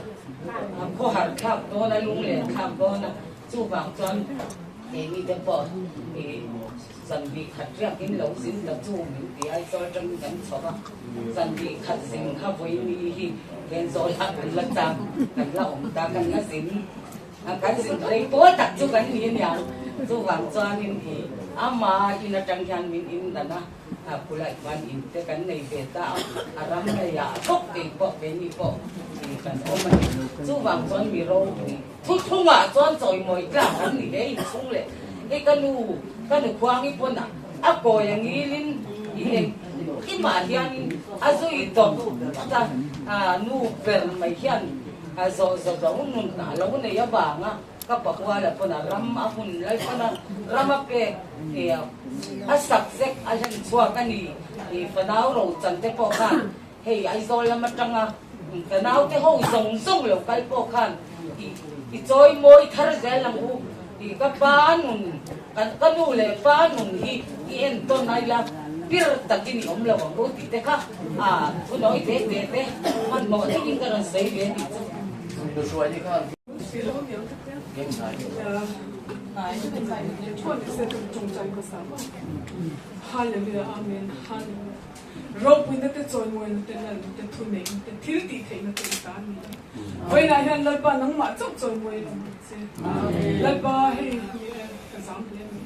khawhar thlak dawn a, lunglen thlak dawn a, chuvang chuan keini te pawh i zanbi khat riakin lo zin ta chu min ti a, Aizawl atangin kan chho a, zanbi khat zin kha vawiini hi Thenzawl-ah kan la chak, kan la awm ta, kan la zin. Kan zin rei pawl tak chu kan ni aniang, chuvang chuanin i ama in atang hian min indan a, Khulai chuan in te kan nei ve ta a, a ram leiah bawk kei pawh keini pawh kan awm a ni. Chuvang chuan mi ropui thuthlungah chuan chawimawi tlak an ni hle inchhung leh hei ka nu ka nu khuangi pawn a kawi a ngilin i engkimah hianin a zui tawp ta nu ber mai hian zawh zawh lo nun a lo nei avanga Ka pakuala pawn a ram a hun lai pawn a ram a pek a sak zek a hlen chhuak a ni. I fanau ro chan te pawh khan hei Aizawl lam atanga fanau te ho zawng zawng lo kal pawh khan i chawi mawi thar zel ang u. I ka pa nun ka nu leh pa nun hi i entawn ai la pir takin i awm lo ang u tih te kha a thunawi te te te hmanhmawh takin ka rawn sawi ve a nih chu. Hallelujah Amen Hallelujah Ropuina te chawimawina te lalna te thuneihna te thil tih theihna te i ta a ni e. Vawiinah hian Lalpa nangmah chauh chawimawi lo ang che. Lalpa hei ni e ka zam hle a ni.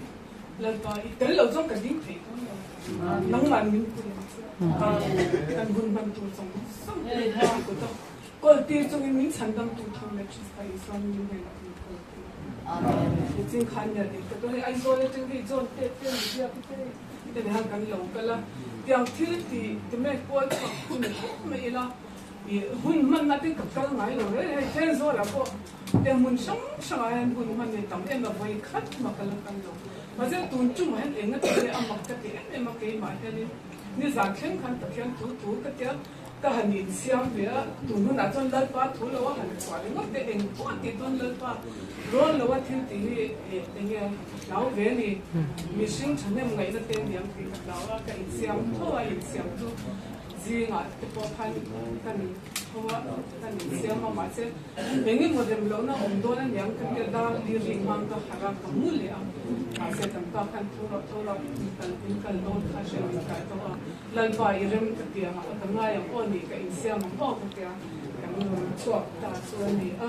Lalpa i tel lo chuan ka ding thei dawn lo. Nangmah min pui ang che. Kan hun hman tur zawng zawng te i kut a. Kawltir chungin min chhandamtu tho leh Krista Isua min hnenah min kawltir. Amen. Nichin khan nia dik ka hei Aizawl atang hei John te te ni biak te te ni han kan lo kal a tiang thil ti ti mek kual chhuak hun ni khawp mai ila i hun hman na te ka kal ngai lo reng hei Thenzawl ah pawh tiang hmun hrang hrang ah hian hun hman ni tam em a vawi khat mah ka la kal lo mahse tun tumah hian eng ati nge a mak ka ti em em a keimah hianin nizan thleng khan Pathian thu thu ka tia Ka han insiam ve a, tun hunah chuan Lalpa thu lo a han chhuah ringawt te eng pawh a tih dawn Lalpa rawn lo a thil tih hi eng nge hlau ve a ni. Mihring thahnem ngaihna te aniang tih ka hlau a, ka insiam tho a, insiam chu zingah te pawh khan ka ni tho a, ka insiam a mahse eng emaw rem lohna awm dawn aniang ka tia dar li rik hmang ka harh a, ka mu leh a, mahse kan pa khan tho rawh tho rawh in kal in kal dawn kha hre min kai tawh a. Lalpa i rem ka ti ang a, ka ngai ang aw ni, ka insiam ang aw ka ti a, kan rawn chhuak ta chu a ni a.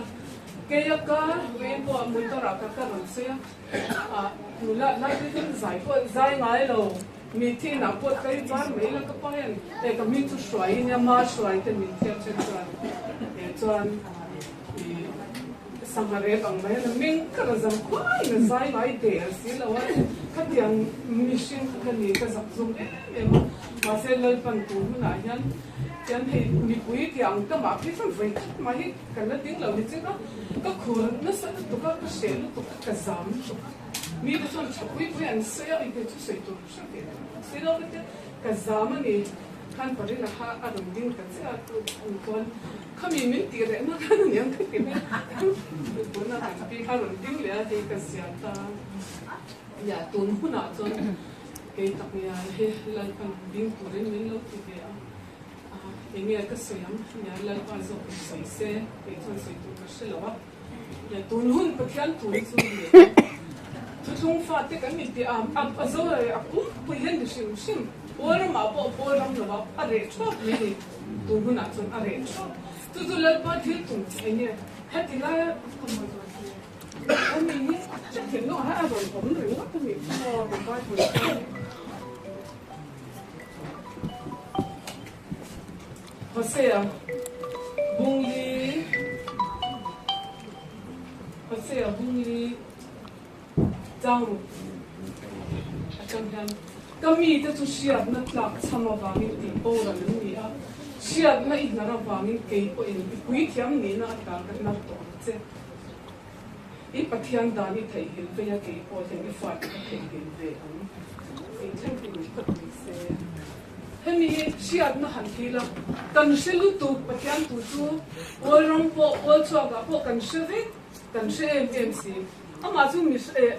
Keia kar vawiin pawh motor ah ka ka rawn sawi a, ah nula lai te chuan zai pawh zai ngai lo, mitthi inah pawh tlei var mai ila ka pa hian e ka hming chu hruai nia ma hruai te min thiam then chuan e chuan i Sangha rep ang mai a ni, ming ka la zam khuai in a zai ngai der si lo a, khatiang mihring kha ka ni ka zak zum em em a, mahse Lalpan tur hunah hian tian hei mipui tih ang ka mah phei chuan vawi khat mah hi ka la ding lo ni ching a, ka khur nasa lutuk a, ka hreh lutuk a, ka zam lutuk a, mi te chuan tha pui pui an sawi a, engte chu sawi tur ka hre ve lo si lo ka tia ka zam a ni. Khan Parina kha a rawn ding ta chiah a, tu ni chuan khami min tih rehna khan a niang ka ti mai a, tuna kan pi kha a rawn ding leh a, hei ka zia ta nia tun hunah chuan kei tak ngial hi Lalpan ding turin min lo ti ve a, enge ka sawi ang nia Lalpa zawk in sawi se kei chuan sawi tur ka hre lo a. Tun hun Pathian thu hi chu ni e. Thuthlung fate kan inti a, a zo leh a pumpui hian ni hrim hrim. Pawl ramah pawh pawl ram lovah a reh thuap mai ni. Tun hunah chuan a reh thuap. Chu chu Lalpa thil tum chu eng nge? Heti laia ka mawi zual chu a mi hi thinlungah hian a rawn awm ringawt a nih chu maw Bible chuan. Hosea Bungli Hosea Bungli Chang atang hian ka mite chu hriatna tlak chham avangin tih boral an ni a, hriatna i hnar avangin kei pawhin i puithiam nihna ata ka hnar tawh ang che. I Pathian dan i theihnghilh vei a, kei pawh hian i fate ka theihnghilh ve ang tih thleng hi min phawt ni se. Hemi hi hriatna han thil a, kan hre lutuk Pathian thu chu Pawl ram pawh, Pawl chhuakah pawh kan hre vek, kan hre em em si. Amah chu mi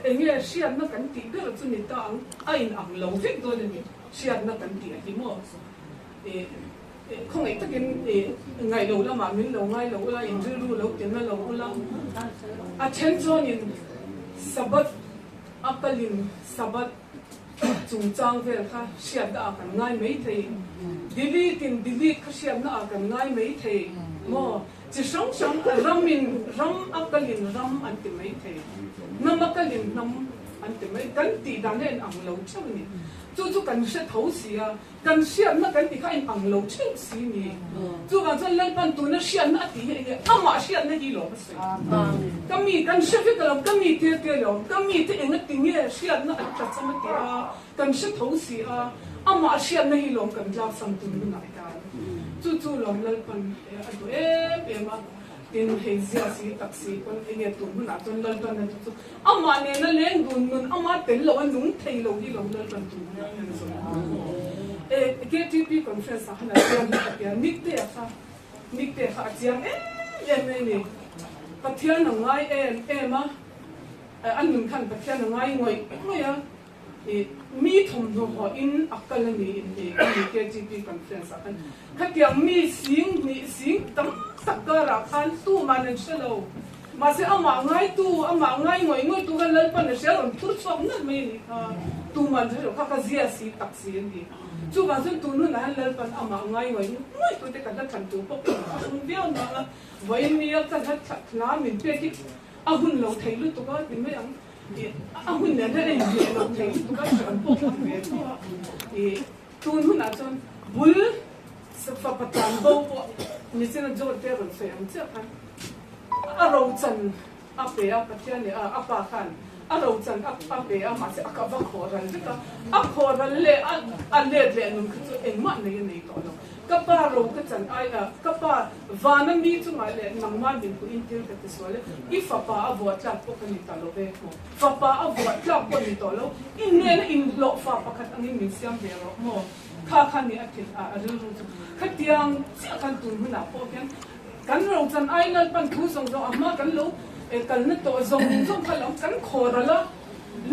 eng nge hriatna kan tih ber chu ni ta ang, a in ang lo vek dawn a ni, hriatna kan tih a hi maw? Khawngaih takin ngaih lo lamah min lo ngai lo ula, in rilru lo tina lo ula. A then chuanin Sabbath a kalin Sabbath chungchang vel kha hriatna ah kan ngai mai thei. Delete in delete kha hriatna ah kan ngai mai thei maw? Chi hrang hrang ramin ram a kalin ram an ti mai thei, hnam a kalin hnam an ti mai. Kan tih dan a inang lo theuh a ni. Chu chu kan hre tho si a. Kan hriatna kan tih kha a inang lo theuh si ni. Chuvang chuan Lalpan tuna hriatna a tih hi enge amah hriatna hi lawm a sawi. Ka mi kan hre vek alawm, ka mi tir te alawm, ka mi te enga ti nge hriatna an tla cham a ti a, kan hre tho si a, amah hriatna hi lawm kan tlak sam tun hunah hian. Chu chu lawm Lalpan a duh em em a. Tin, hei zia si tak si pawn enge tun hunah chuan Lalpan a duh chu Amah nena leng dun nun ama tel lo a nung thei lo hi lo Lalpan tun hunah hian a zawn a. KTP conference ah khan a chiang hi ka tia Niktea kha Niktea kha a chiang em em mai a ni. Pathian a ngai em em a, a nun khan Pathian a ngai ngawih ngawih a. I mi thawmhnaw haw in a kal a ni in ti a ni KTP conference ah khan khatiang mi sing hnih sing tam tak karah khan tuman an hre lo mahse amah ngaitu amah ngai ngawih ngawih tu khan Lalpan a hria rawn phur chhuak nalh mai a nih kha tuman hre lo kha ka zia si tak si a ni chuvang chuan tun hunah hian Lalpan amah ngai ngawih ngawih tu te ka hla thlan tur pawh ka inthahrum viau nang a vawiin nia ka hla thla min pek hi a hun lo thei lutuk a ti mai ang. A hun nen hian a inhmeh loh thei lutuk a, hriat pawh ka ti ve tho a. Ih, tun hunah chuan bul fapa tlan bo pawh nichina John te a rawn sawi ang chiah khan a rochan a pe a, Pathian leh a pa khan a rochan a pe a, mahse a va khawh ral vek a, a khawh ral leh a let leh nun kha chu engmah nei a nei tawh lo. Ka pa ro ka chan ai a, ka pa vana mi chungah leh nangmah min pawh intir ka ti sual e, i fapa a vuah tlak pawh ka ni ta lo ve maw, fapa a vuah tlak pawh ni tawh lo, i nena inhlawh fa pakhat angin min siam ve rawh maw, kha kha ni a thin a, a rilru chu khatiang chiah khan tun hunah pawh hian kan ro chan ai Lalpan thu zawng zawng a hma kan lo kalna tawh zawng zawng kha lo kan khaw ral a.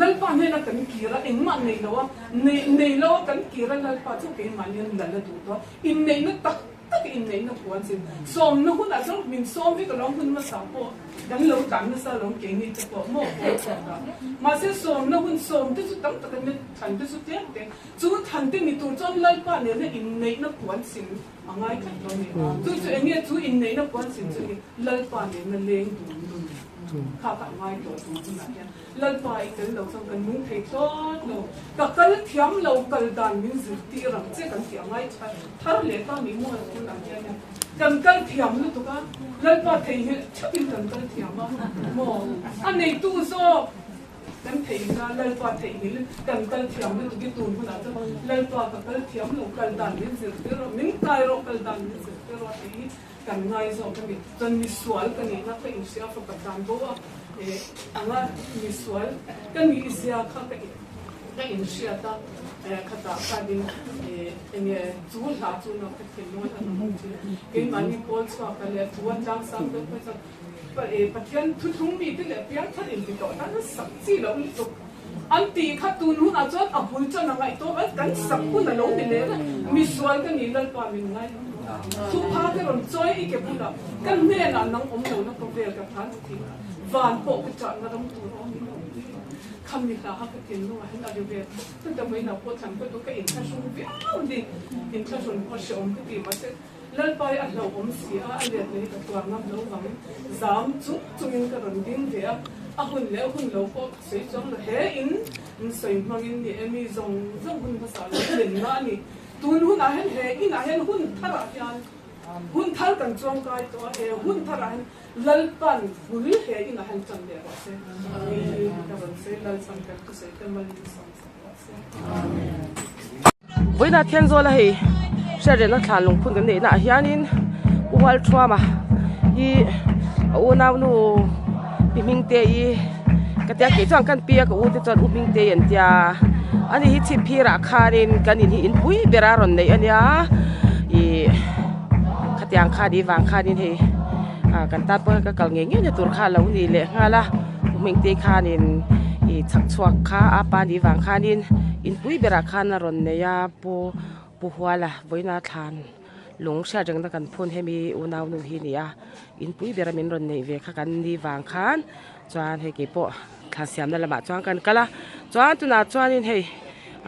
Lalpa hnena kan kir a, engmah nei lo a, nei nei lo a kan kir a, Lalpa chu keimahni an lal a duh tawh a, inneihna tak tak inneihna puan chin sawmna hunah chuan min sawm vek alawm hun hmasa pawh kan lo tlan nasa alawm keini te pawh maw pawh chhuak a, mahse sawmna hun sawm te chu tam tak an thlan te chu tlem te, chu thlan te ni tur chuan Lalpa nena inneihna puan chin a ngai tlat lo a ni, chu chu eng nge chu inneihna puan chin chu hi Lalpa nena leng dun nun kha kha a ngai tawh tun hunah hian. Lalpa i tel lo chuan kan nung thei thlawt lo. Ka kal thiam lo kal dan min zirtir ang che kan tih a ngai thar leh ta ni maw tun ang hian in kan kal thiam lutuk a, Lalpa theihnghilh theuhin kan kal thiam a maw? A neitu zawk kan theihnghilh a, Lalpa theihnghilh kan kal thiam lutuk i tun hunah chuan Lalpa ka kal thiam lo kal dan min zirtir rawh, min kai rawh kal dan min zirtir rawh tih hi Kan ngai zawk a ni. Chuan misual ka nihna ka inhria fapa tlan bo a, anga misual ka nihzia kha ka in. Ka inhriat a, khatah khanin enge chu hla chu no ka thinlung a rawn awm thin. Keimahni pawl chhuak a leh thu a tlangsang deuh phei chuan Pathian thuthlung mite leh piangthar inti tawh tan a sak chi loh lutuk an tih kha tun hunah chuan a bul chuan a ngaihtuah a, kan sak hun a lo ni leh a, misual ka ni Lalpa min ngai lo. Thupha te rawn chawi i ke bulah ka hnenah nang awm lo na khawvel ka than thih a, van pawh ka chahna ram tur a awm in a awm tih. Khami hla kha ka thinlungah hian a ri ve thawk thawt a, vawiinah pawh thlan ka duh, ka inthlahrung viau a ni. Inthlahrun pawh hrehawm ka ti, mahse Lalpa hi a hlauhawm si a, a let leh hi ka tuar ngam lo vangin zam chung chungin ka rawn ding ve a, a hun leh a hun lo pawh ka sawi chuang lo. He in in sawi hmangin ni e, mi zawng zawng hun hmasa lo lenna a ni. Tun hunah hian he inah hian hun tharah hian hun thar kan chuangkai tawh a, he hun tharah hian Lalpan bul he inah hian tan leh rawh se. Tih hi ka rawn sawi Lalpan kan thusawi te mal min sawm sak rawh se. Amen. Vawiinah Thenzawl a hei hriatrelna thlan lungphun kan neihna ah hianin U Hualthuama hi a unaunu Pi Hmingte-i ka tia kei chuan kan pi a ka u te chuan U Hmingte-i an tia ani hi chhipphir ah khanin kan in hi inpui ber a rawn neih ania ih khatiang kha ni vang khanin hei ah kan tan pawh hian ka kal ngei ngei na tur kha a lo ni leh nghal a hming te khanin ih chhak chhuak kha a pa ni vang khanin inpui berah khan a rawn nei a pu pu huala vawiina thlan lung hriat rengna kan phun hemi unau nu hi a ni a inpui bera min rawn neih ve kha kan ni vang khan chuan hei keipawh thlan siamna lamah chuan kan kal a chuan tunah chuanin hei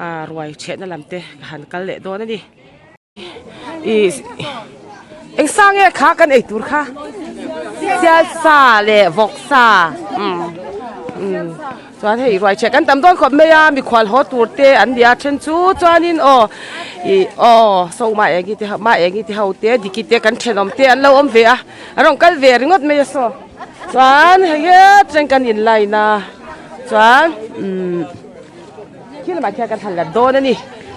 ah ruai chhehna lam te ka han kal leh dawn a ni. Ih eng sa nge kha kan ei tur kha sial sa leh vawk sa umm umm chuan hei ruai chheh kan tam dawn khawp mai a mikhual haw tur te an nia then chu chuanin aw ih aw saw mah eng hi te ho mah eng hi te ho te diki te kan thenawm te an lo awm ve a an rawn kal ve ringawt mai a saw chuan hei hetah kan in line a chuan umm. Khi lamah khian kan han lat dawn a ni.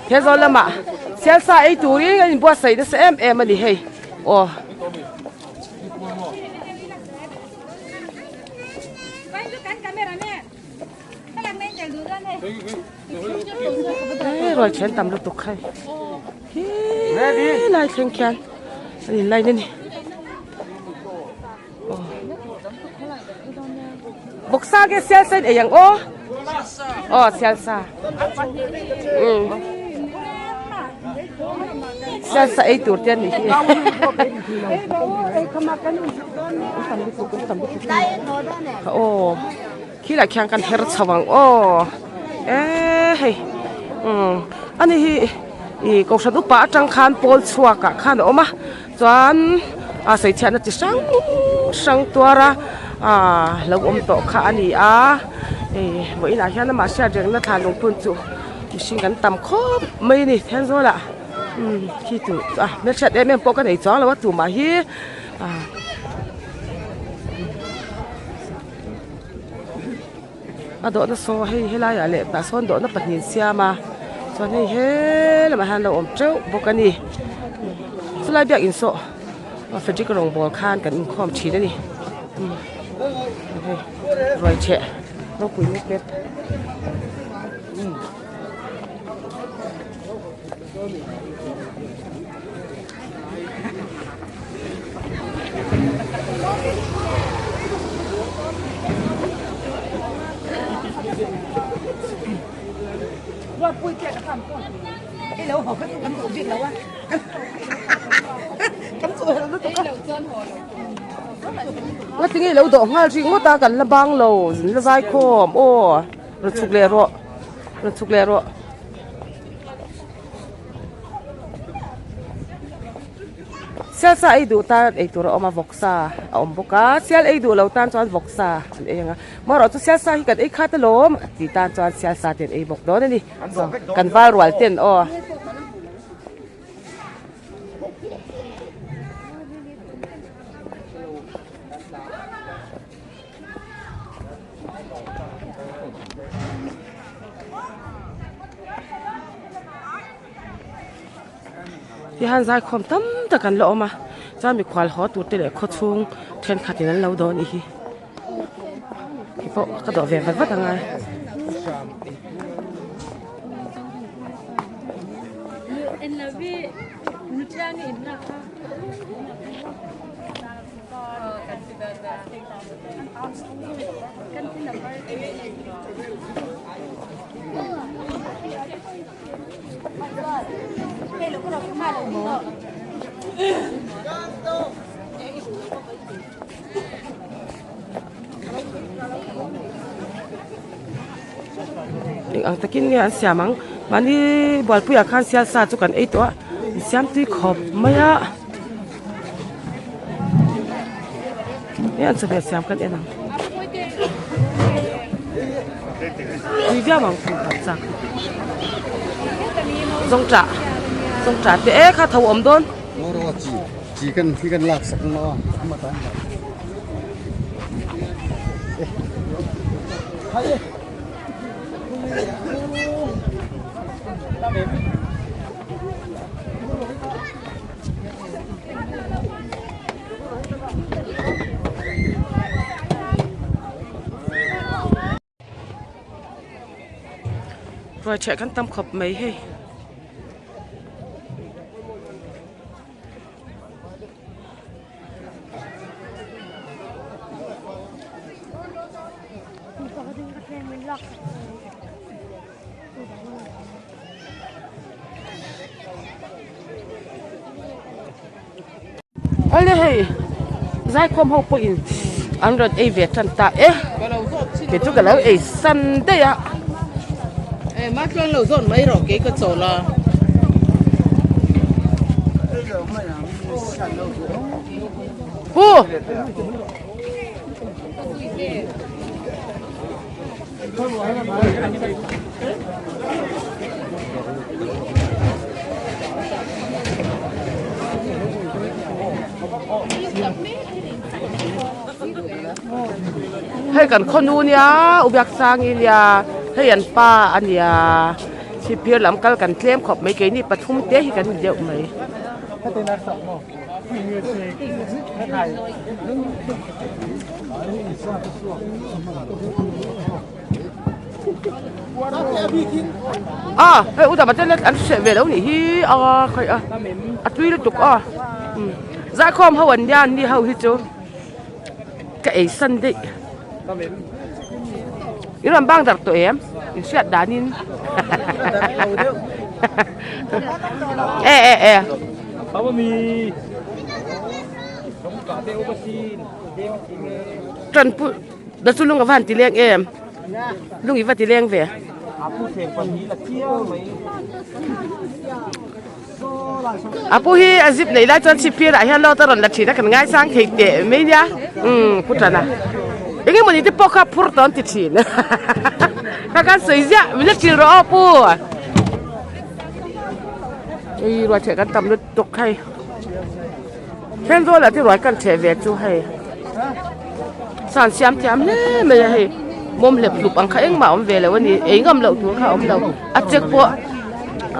He zawl lamah sialsa ei turin an inbuatsaih nasa em em a ni hei. Aw. He rual then tam lutuk hei. He lai thleng khian an inline a ni. Bawksa nge sialsa in ei ang aw? Aw sialsa. Um. Sialsa ei tur te an nih hi. Aw khilai khian kan her chho ang aw. E hei um ani hi ih kohhran upa atang khan pawl chhuak ah khan a awm a. Chuan a sawichhiatna chi hrang hrang tuar a ah lo awm tawh kha a ni a hei vawiinah hian amah hriat rengna thlan lungphun chu mihring kan tam khawp mai a ni Thenzawl ah umm khi chu a hmelhriat em em pawh ka nei chuang lo a tumah hi ah. A dawhna saw hei helaiah leh tah sawn dawhna pahnih an siam a chuan hei he lamah hian a lo awm teuh bawk a ni chulai biakin saw frederick rawngbawl khan kan inkhawm thin a ni hei ruai chheh ropui mek mek. Ngatinge lo dawh nghal ri ngawt a kan la bang lo la zai khawm aw rawn chhuk leh rawh rawn chhuk leh rawh. Sialsa ei duh tan ei tur a awm a vawksa a awm bawk a sial ei duh lo tan chuan vawksa an ei ang a amaherawhchu sialsa hi kan ei khat alawm tih tan chuan sialsa te an ei bawk dawn a ni kan val rual ten aw. Tihian zaikhawm tam tak an la awm a chuan mikhual haw tur te leh khawchhung thenkhat in an lo dawh a nih hi keipawh ka dawh ve vat vat angai. Eng ang takin nge an siam ang mahni bualpuiah khan sial sa chu kan ei tawh a an siam tui khawp mai a he an chawhmeh siam kan en ang tui viau ang tih kan chak zawngṭah zawngṭah te e kha tho awm dawn. Ruai chheh kan tam khawp mai hei. Awle hei zaikhawm ho pawhin an rawn ei ve tan ta e kei chu ka lo ei san daih a. Pu. Hei kan khawnu nia u Biaksangi nia hei an pa a nia chhipphir lam kal kan tlem khawp mai keini pathum te hi kan ni deuh mai. A hei u dama te an hreh ve lo nih hi a khawi a a tui lutuk a zaikhawm ho an nia an ni ho hi chu ka ei san daih in rawn bang darh tawh em in hriat danin e e e. Tanpui da chu lung a va han ti leng em lung i va ti leng ve. A pu hi a zip neih lai chuan chhipphir ah hian lot a rawn la thin a kan ngaisang thei teh mai nia umm pu Tana eng emawni te pawh kha phur tawh an ti thin kha khan sawi ziah min la ṭil rawh aw pu ui ruaitheh kan tam lutuk hei. Thenzawl ah te ruai kan ṭheh ve chu hei san siam thiam hle mai a hei mawm hlep hlup ang kha engmah a awm ve lo a ni ei ngam loh tur kha a awm lo a check pawh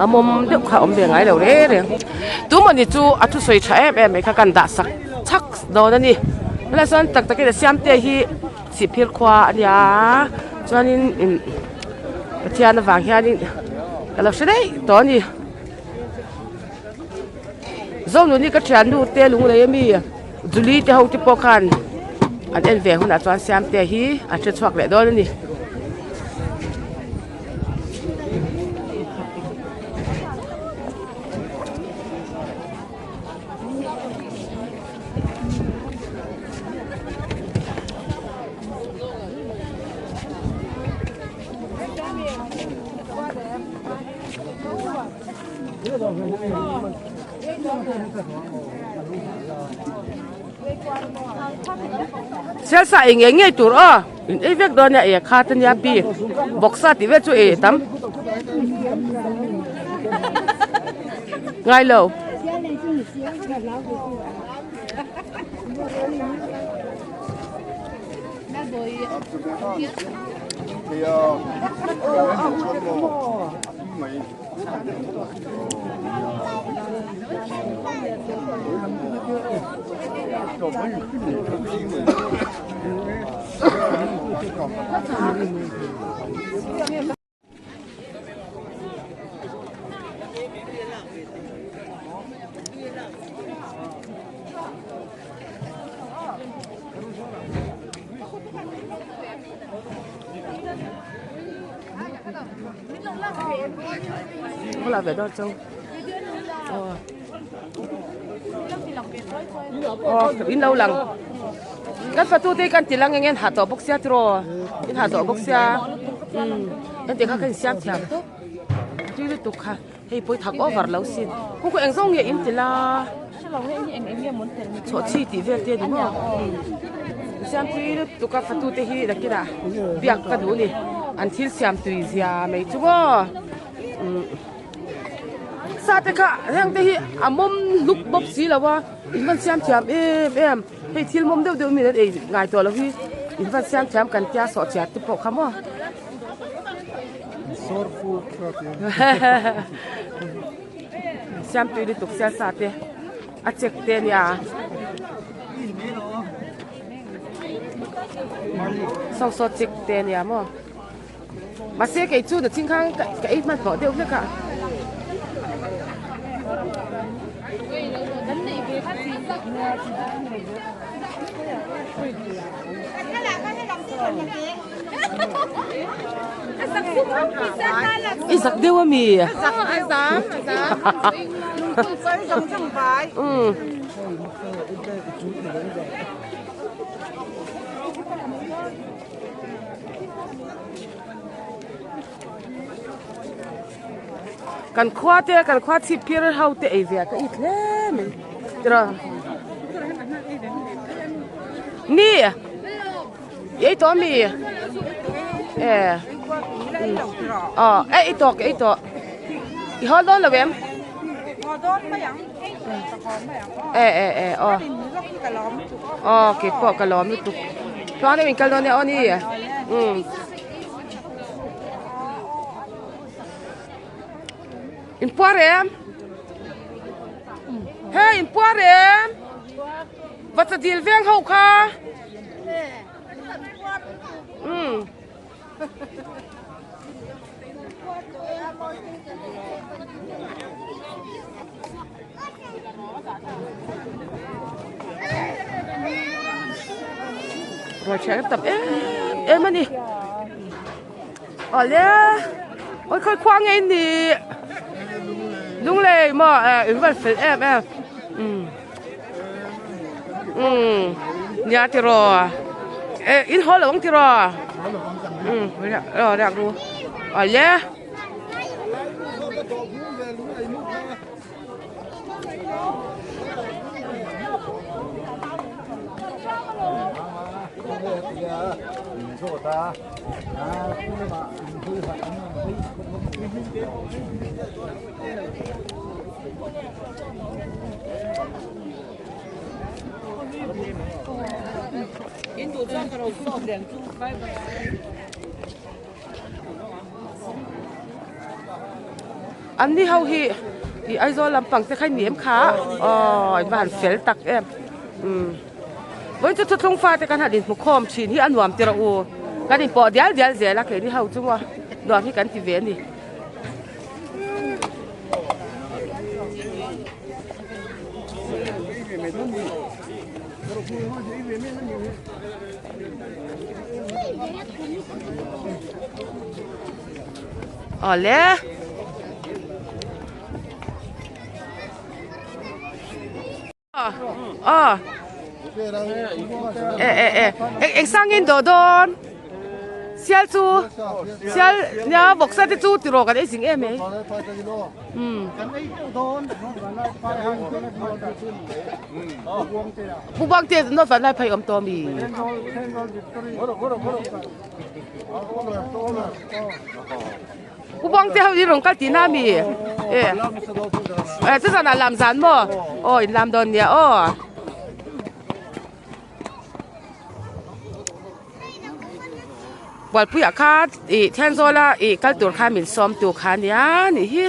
a mawm deuh kha a awm ve ngai lo reng reng tumawni chu a thusawi tha em em mai kha kan dah sak chhak dawn a ni helai sawn tak takin a siamte hi chhipphir khua a nia chuanin Pathian avang hianin ka lo hre daih tawh a ni. Zonuni ka thiannu te lunglei ami Julie te ho te pawh khan an en ve hunah chuan Siamtea hi an hre chhuak leh dawn a ni. Sialsa ei ngei ngei tur aw in ei vek dawn nia ei a khat ania pi bawksa tih vel chu ei a tam ngai lo. Va la ve dawn chau. Aw in lo lang. Kan fatu te kan ti lang eng en ha tawh bawk sia tiraw. In ha tawh bawk sia. Umm kan tih kha kan insiam thiam tawp. Tui lutuk kha. Hei pawh i thak over lo sin. Kung khaw eng zawng nge in ti la. Chhawhchhi tih vel te a ni maw. Siam tui lutuk a fatu te hi nakinah biak ka duh a ni. An thil siam tui zia mai chu maw. Sa te kha heng te hi a mawm hluk bawk si lo a. In van siam thiam em em. Hei thil mawm deuh deuh mi an ei ngai tawh lo hi. In van siam thiam kan tia sawhchiar te pawh kha maw. Siam tui lutuk sia sa te a chek te ania saw saw chek te ania maw mahse kei chu naching khan ka ei hman tawh deuh hlek a. I zak deuh ami? Kan khua te kan khua chhip phir ho te ei ve ka it hle mai tiraw ni ei tawh ami e aw ei tawh ka ei tawh i haw dawn lo em e e e aw aw keipawh ka lawm lutuk tluang deuh in kal dawn nia aw ni umm. In puar em? He in puar em? Va cha dil veng ho kha. Um. Ruai thian tam em em a ni. Awle awi khawi khua nge in nih Lunglei maw eh in van fel em em umm umm nia tiraw eh in haw lo ang tiraw umm aw riak ru awle. An ni ho hi ih Aizawl lampang te kha in ni em kha aw in va han fel tak em umm vawiin chu thuthlung fate kan han inhmu khawm thin hi a nuam tir a u kan inpawh dial dial zel a keini ho chu maw nuam hi kan ti ve a ni. Awle. Aw. E e e. Eng eng sangin do dawn. Sial chu sial nia vawksa te chu tiraw kan ei zing em ei. Umm. Pu Buangte note van lai phei awm tawh ami? Pu Buangte ho hi rawn kal tihna ami? E e chu zanah lam zan maw? Aw in lam dawn nia aw. Bualpuiah kha ih Thenzawl a ih kal tur kha min sawm tu kha nia nih hi.